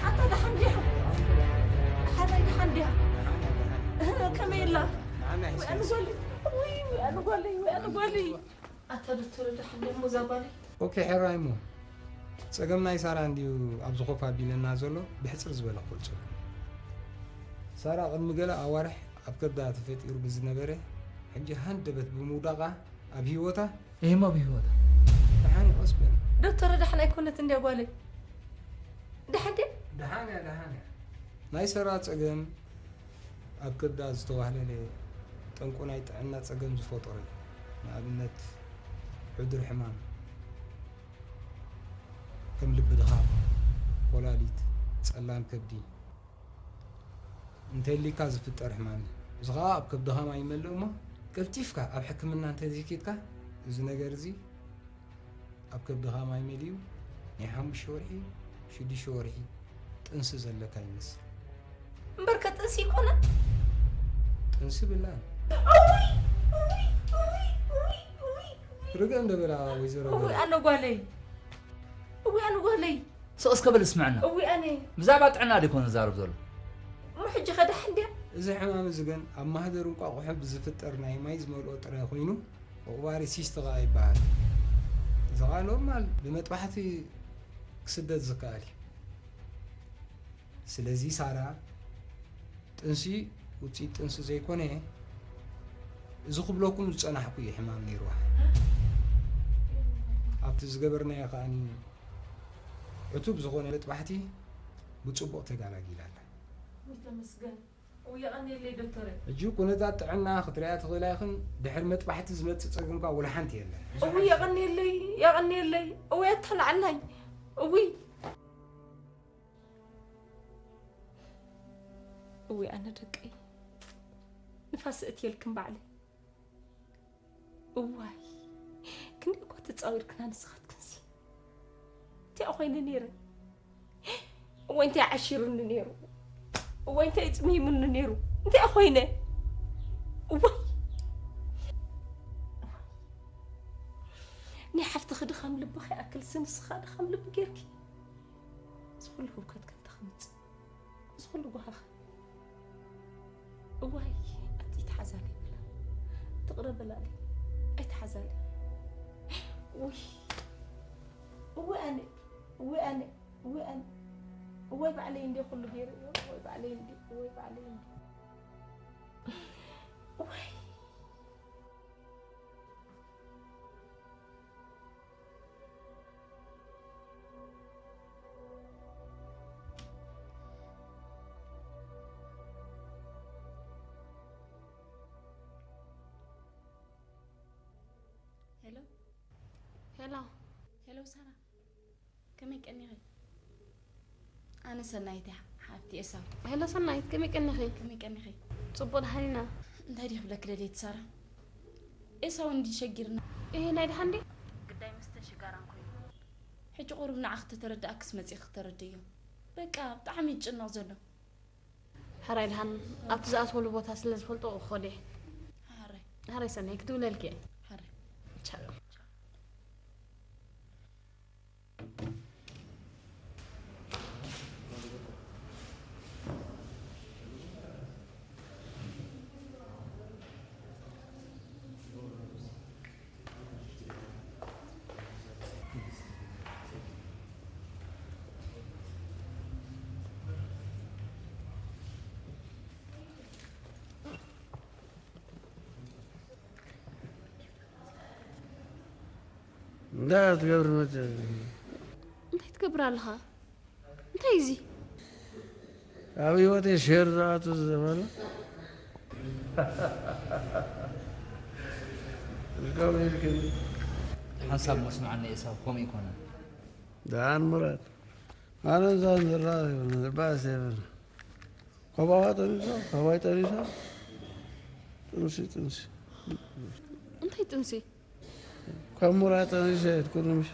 ኣታ ደሓን ዲኻ? ሓራይ ደሓን ዲኻ? ከመይ ኣላ? ውይ ኣነ ጓለይ፣ ውይ ኣነ ጓለይ፣ ውይ ኣነ ጓለይ። ኣታ ዶክተር ደሓን ደሞ እዛ ጓለይ? ኦኬ፣ ሕራይ እሞ። ጸገም ናይ ሳራ እንድዩ ኣብዚ ኮፍ ኣቢለና ዘሎ፣ ብሕጽር ዝበለ ክገልጸሉ። ሳራ ቅድሚ ገለ ኣዋርሕ ኣብ ከብዳ ተፈጢሩ ብዝነበረ፣ ሕጂ ሃንደበት ብምውዳቓ ኣብ ህይወታ። እሞ ኣብ ህይወታ። ደሓን እዩ፣ ቀስ በል። ዶክተር ደሓን ኣይኮነት እንድያ ጓለይ? ደሓን ድያ? ደሓን እያ፣ ደሓን እያ። ናይ ሳራ ጸገም ኣብ ከብዳ ዝተዋህለለ ጠንቁ ናይ ጥዕና ጸገም ዝፈጠሮ እዩ። ንኣብነት፣ ሕዱር ሕማም ከም ልቢ ድኻም፣ ኮላሊት፣ ጸላም ከብዲ እንተሊካ ዝፍጠር ሕማም እዩ። እዚ ኸኣ ኣብ ከብድኻ ማይ ይመልእ እሞ፣ ቀልጢፍካ ኣብ ሕክምና እንተዘይኬድካ፣ እዚ ነገር እዚ ኣብ ከብድኻ ማይ መሊኡ ናይ ሓሙሽተ ወርሒ፣ ሽዱሽተ ወርሒ ጥንሲ ዘለካ ይመስል። እምበርከ ጥንሲ ይኮነ? ጥንሲ ብላን። እውይ፣ እውይ፣ እውይ፣ እውይ፣ እውይ፣ እውይ። ርግእ እንደ በላ ወይዘሮ እውይ፣ ገነት። ኣነ ጓለይ። እውይ፣ ኣነ ጓለይ። ስቕ እስከ በል ስምዕና። እውይ፣ ኣነ። ብዛዕባ ጥዕና ዶ ይኮን ዝዛረብ ዘሎ? እሞ ሕጂ ከ ደሓን ድያ? እዚ ሕማም እዚ ግን ኣብ ማህደር እንቋቑሖ ብዝፍጠር ናይ ማይ ዝመልኦ ጥረ ኮይኑ፣ ኦቫሪ ሲስት ኸኣ ይበሃል። እዚ ኸኣ ኖርማል ብመጥባሕቲ ክስደድ ዝከኣል እዩ። ስለዚ ሳራ፣ ጥንሲ ውጽኢት ጥንሲ ዘይኮነ፣ እዚ ክብለኩም ዝጸናሕኩ እዩ ሕማም ነይርዋ። ኣብቲ ዝገበርናዮ ከኣኒ ዕቱብ ዝኾነ መጥባሕቲ ብጽቡቕ ተጋላጊላ ኣላ። ውይ ተመስገን። እውይ የቐንየለይ ዶክተረ። ሕጂ ኩነታት ጥዕና ክትሪኣ ትኽእላ ኢኽን፣ ድሕሪ መጥባሕቲ ዝመጽእ ጸገምካ ወላ ሓንቲ የለን። እውይ የቐንየለይ፣ የቐንየለይ። እውይ ኣታ ንዓናይ። እውይ። እውይ ኣነ ደቀይ። ንፋስ እትየልክን ባዕለይ። እዋይ፣ ክንደይ እኳ ተጻዊርክና ንስኻትክንሲ። እንታይ ኮይነ ነይረ? እዋይ፣ እንታይ ዓሺሩኒ ነይሩ? እዋይ፣ እንታይ ጽሚሙኒ ነይሩ? እንታይ ኮይነ? እዋይ። ናይ ሓፍትኺ ድኻም ልቢ ከይኣክልሲ ንስኻ ድኻም ልቢ ጌርኪ። እዚ ኩሉ ህውከት ከንታ ከምጽእ። እዚ ኩሉ ጓሃኻ። እዋይ፣ ኣቲ ተሓዛለይ በላ። ትቕረ በላለይ። ኣይተሓዛለይ። ውይ። እወ ኣነ፣ እወ ኣነ፣ እወ ኣነ። እወይ ባዕለይ እንዴ ኩሉ ገይሩ እዮ። እወይ ባዕለይ እንዴ፣ እወይ ባዕለይ እንዴ። እወይ። ሄሎ። ሄሎ ሳራ፣ ከመይ ቀኒኺ? ኣነ ሰናይት እያ፣ ሓፍቲ ኤሳው። ሄሎ ሰናይት፣ ከመይ ቀኒኺ? ከመይ ቀኒኺ? ጽቡቕ ደሓን ኢና። እንታይ ድዩ ክብለኪ ደልየ ሳራ? ኤሳው እንዲ ሸጊርና። እሄ ናይ ደሓን ድዩ? ግዳይ መስተን ሽጋራን ኮይኑ። ሕጂ ቁሩብ ንዓኺ ተተረድኣክስ መጺኺ ክተረድእዮ። በቃ ብጣዕሚ እዩ ዝጭነቕ ዘሎ። ሕራይ ደሓን ኣብቲ ዝኣትወሉ ቦታ ስለ ዝፈልጦ ክኸዶ እየ። ሕራይ። ሕራይ ሰናይ ክትብለልኪ እየ። ሕራይ። ቻው። እንታይ ትገብሪ መቸ እንታይ ትገብር ኣለኻ? እንታይ እዚ? ኣብ ህይወተይ ሸር ዝኣቱ ዘበለ ከምኡ ኢልክኒ። ሓንሳብ መስምዓኒ ኤሳው፣ ከምኡ ኣይኮነን። ደሓን ሙራድ፣ ኣነ እዛ ንዝራ ይብል፣ ንባእስ የብል። ኮባዋ ጠኒሳ፣ ኮባይ ጠኒሳ፣ ጥንሲ፣ ጥንሲ። እንታይ ጥንሲ? ካብ ሙራድ ጠኒሳ፣ የትኩርምሽ።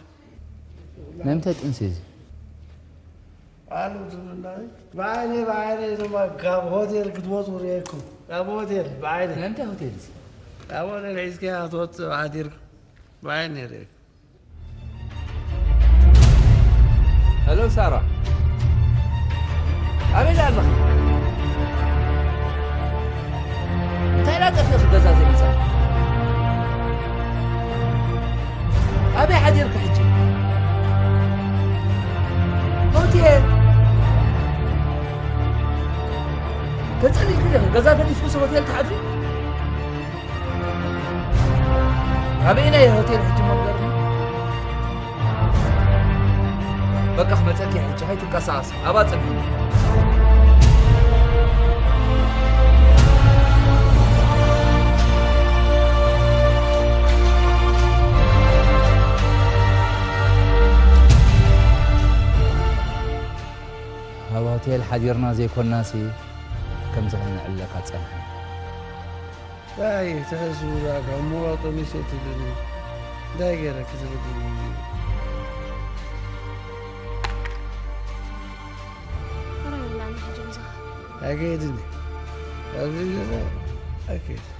ናይ ምንታይ ጥንሲ እዚ? ኣሉ ትብልና፣ ብዓይነይ፣ ብዓይነይ፣ እዞም ካብ ሆቴል ክትወፁ ርኤኩም። ካብ ሆቴል፣ ብዓይነይ። ናይ ምንታይ ሆቴል እዚ? ካብ ሆቴል ሒዝካያ ትወፅእ ሓዲርኩም። ብዓይነይ ርኤኩም። ሄሎ ሳራ፣ ኣበይ ኣለኺ? እንታይ ኢላ ጠፊእኺ ገዛ ዘይመጻ? ኣበይ ሓዲርኪ ሕጂ? ሆቴል ተጸሊልኪ ዲኺ? ገዛ ገዲፍኪ ሆቴል ትሓድሪ? ኣበየናይ ሆቴል ሕጂ እሞ ንገርኒ? በቃ ክመጸኪ ሕጂ ከይትንቀሳቐሲ ኣብኣ ጽንሒ። ኣብ ሆቴል ሓዲርና ዘይኮናሲ ከምዚ ክንዕለካ ጸኒሕና። ኣይ ተሕዝቡ ደኣ ካብ ሙራጦ ሚሴ ትብልኒ እንታይ ገይረ ክትርድኒ? ሕራይ ብላኒ ሕጂ ምሳኻ። ኣይከይድን እየ። ኣብዚ ገዛ ኣይከይድን።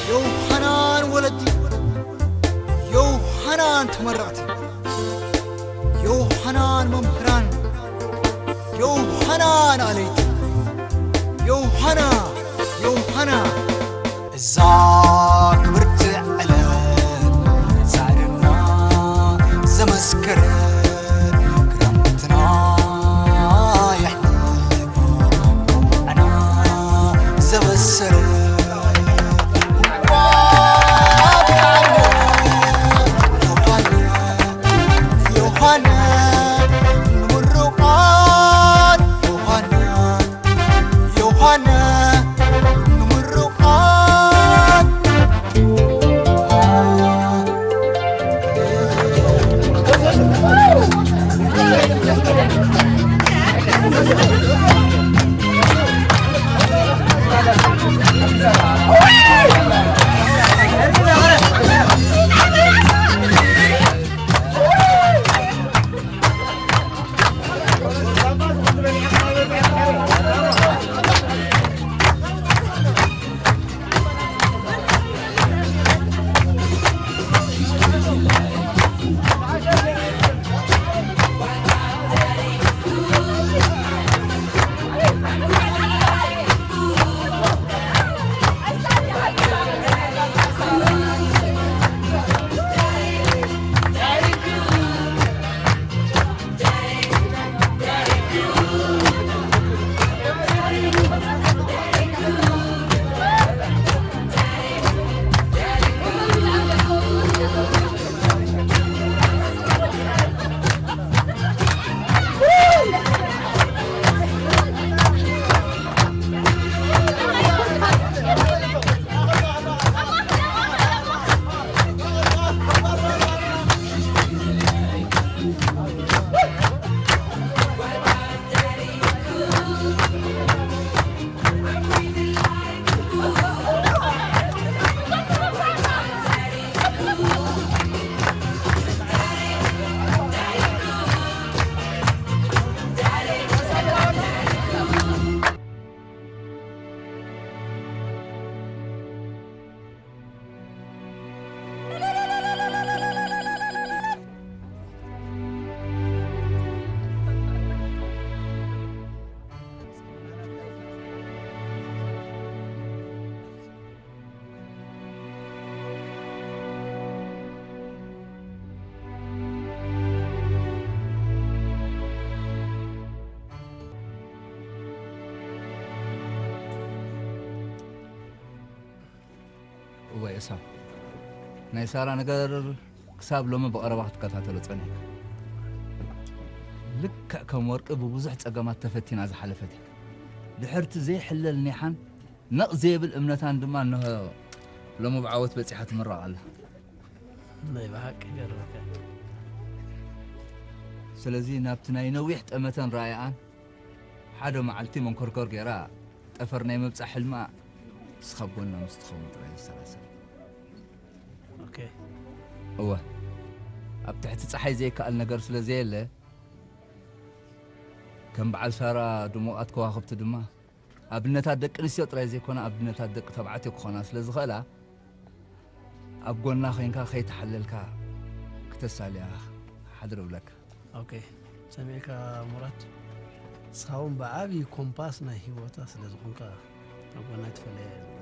ዮውሃናን ወለዲ፣ ዮውሃናን ተመራዕቲ፣ ዮውሃናን መምህራን፣ ዮውሃናን ኣለይቲ፣ ዮውሃና፣ ዮውሃና። እዛ ክብርቲ ዕለት ጻዕርና ዘመስከረ ክረምትና የሕልፎ ሮምዓና ናይ ሳራ ነገር ክሳብ ሎሚ ብቐረባ ክትከታተሎ ጸኒሕካ። ልክዕ ከም ወርቂ ብብዙሕ ጸገማት ተፈቲና ዝሓለፈት እያ። ድሕርቲ ዘይሕለል ኒሓን ነቕ ዘይብል እምነታን ድማ እንሆ ሎሚ ብዓወት በጺሓ ትምረቕ ኣላ። ናይ ብሓቂ ገርመካ። ስለዚ ናብቲ ናይ ነዊሕ ጠመተን ራእይኣን ሓደ መዓልቲ መንኮርኮር ገይራ ጠፈር ናይ ምብጻሕ ሕልማ ንስኻ ኣብ ጎና ምስ ትኸውን ጥራይ ዝሰላሰል። ኦኬ። እወ፣ ኣብ ትሕቲ ጸሓይ ዘይከኣል ነገር ስለ ዘየለ፣ ከም በዓል ሳራ ድሙቓት ከዋኽብቲ ድማ ኣብነታት ደቂ ኣንስትዮ ጥራይ ዘይኮና ኣብነታት ደቂ ተባዕትዮ ክኾና ስለ ዝኽእላ፣ ኣብ ጎና ኮይንካ ከይተሓለልካ ክተሳልያ ሓድር እብለካ። ኦኬ፣ ሰሚዕካ ሙራት። ንስኻ እውን ብዓብዪ ኮምፓስ ናይ ህይወታ ስለ ዝኾንካ ኣብ ጎና ትፈለያ።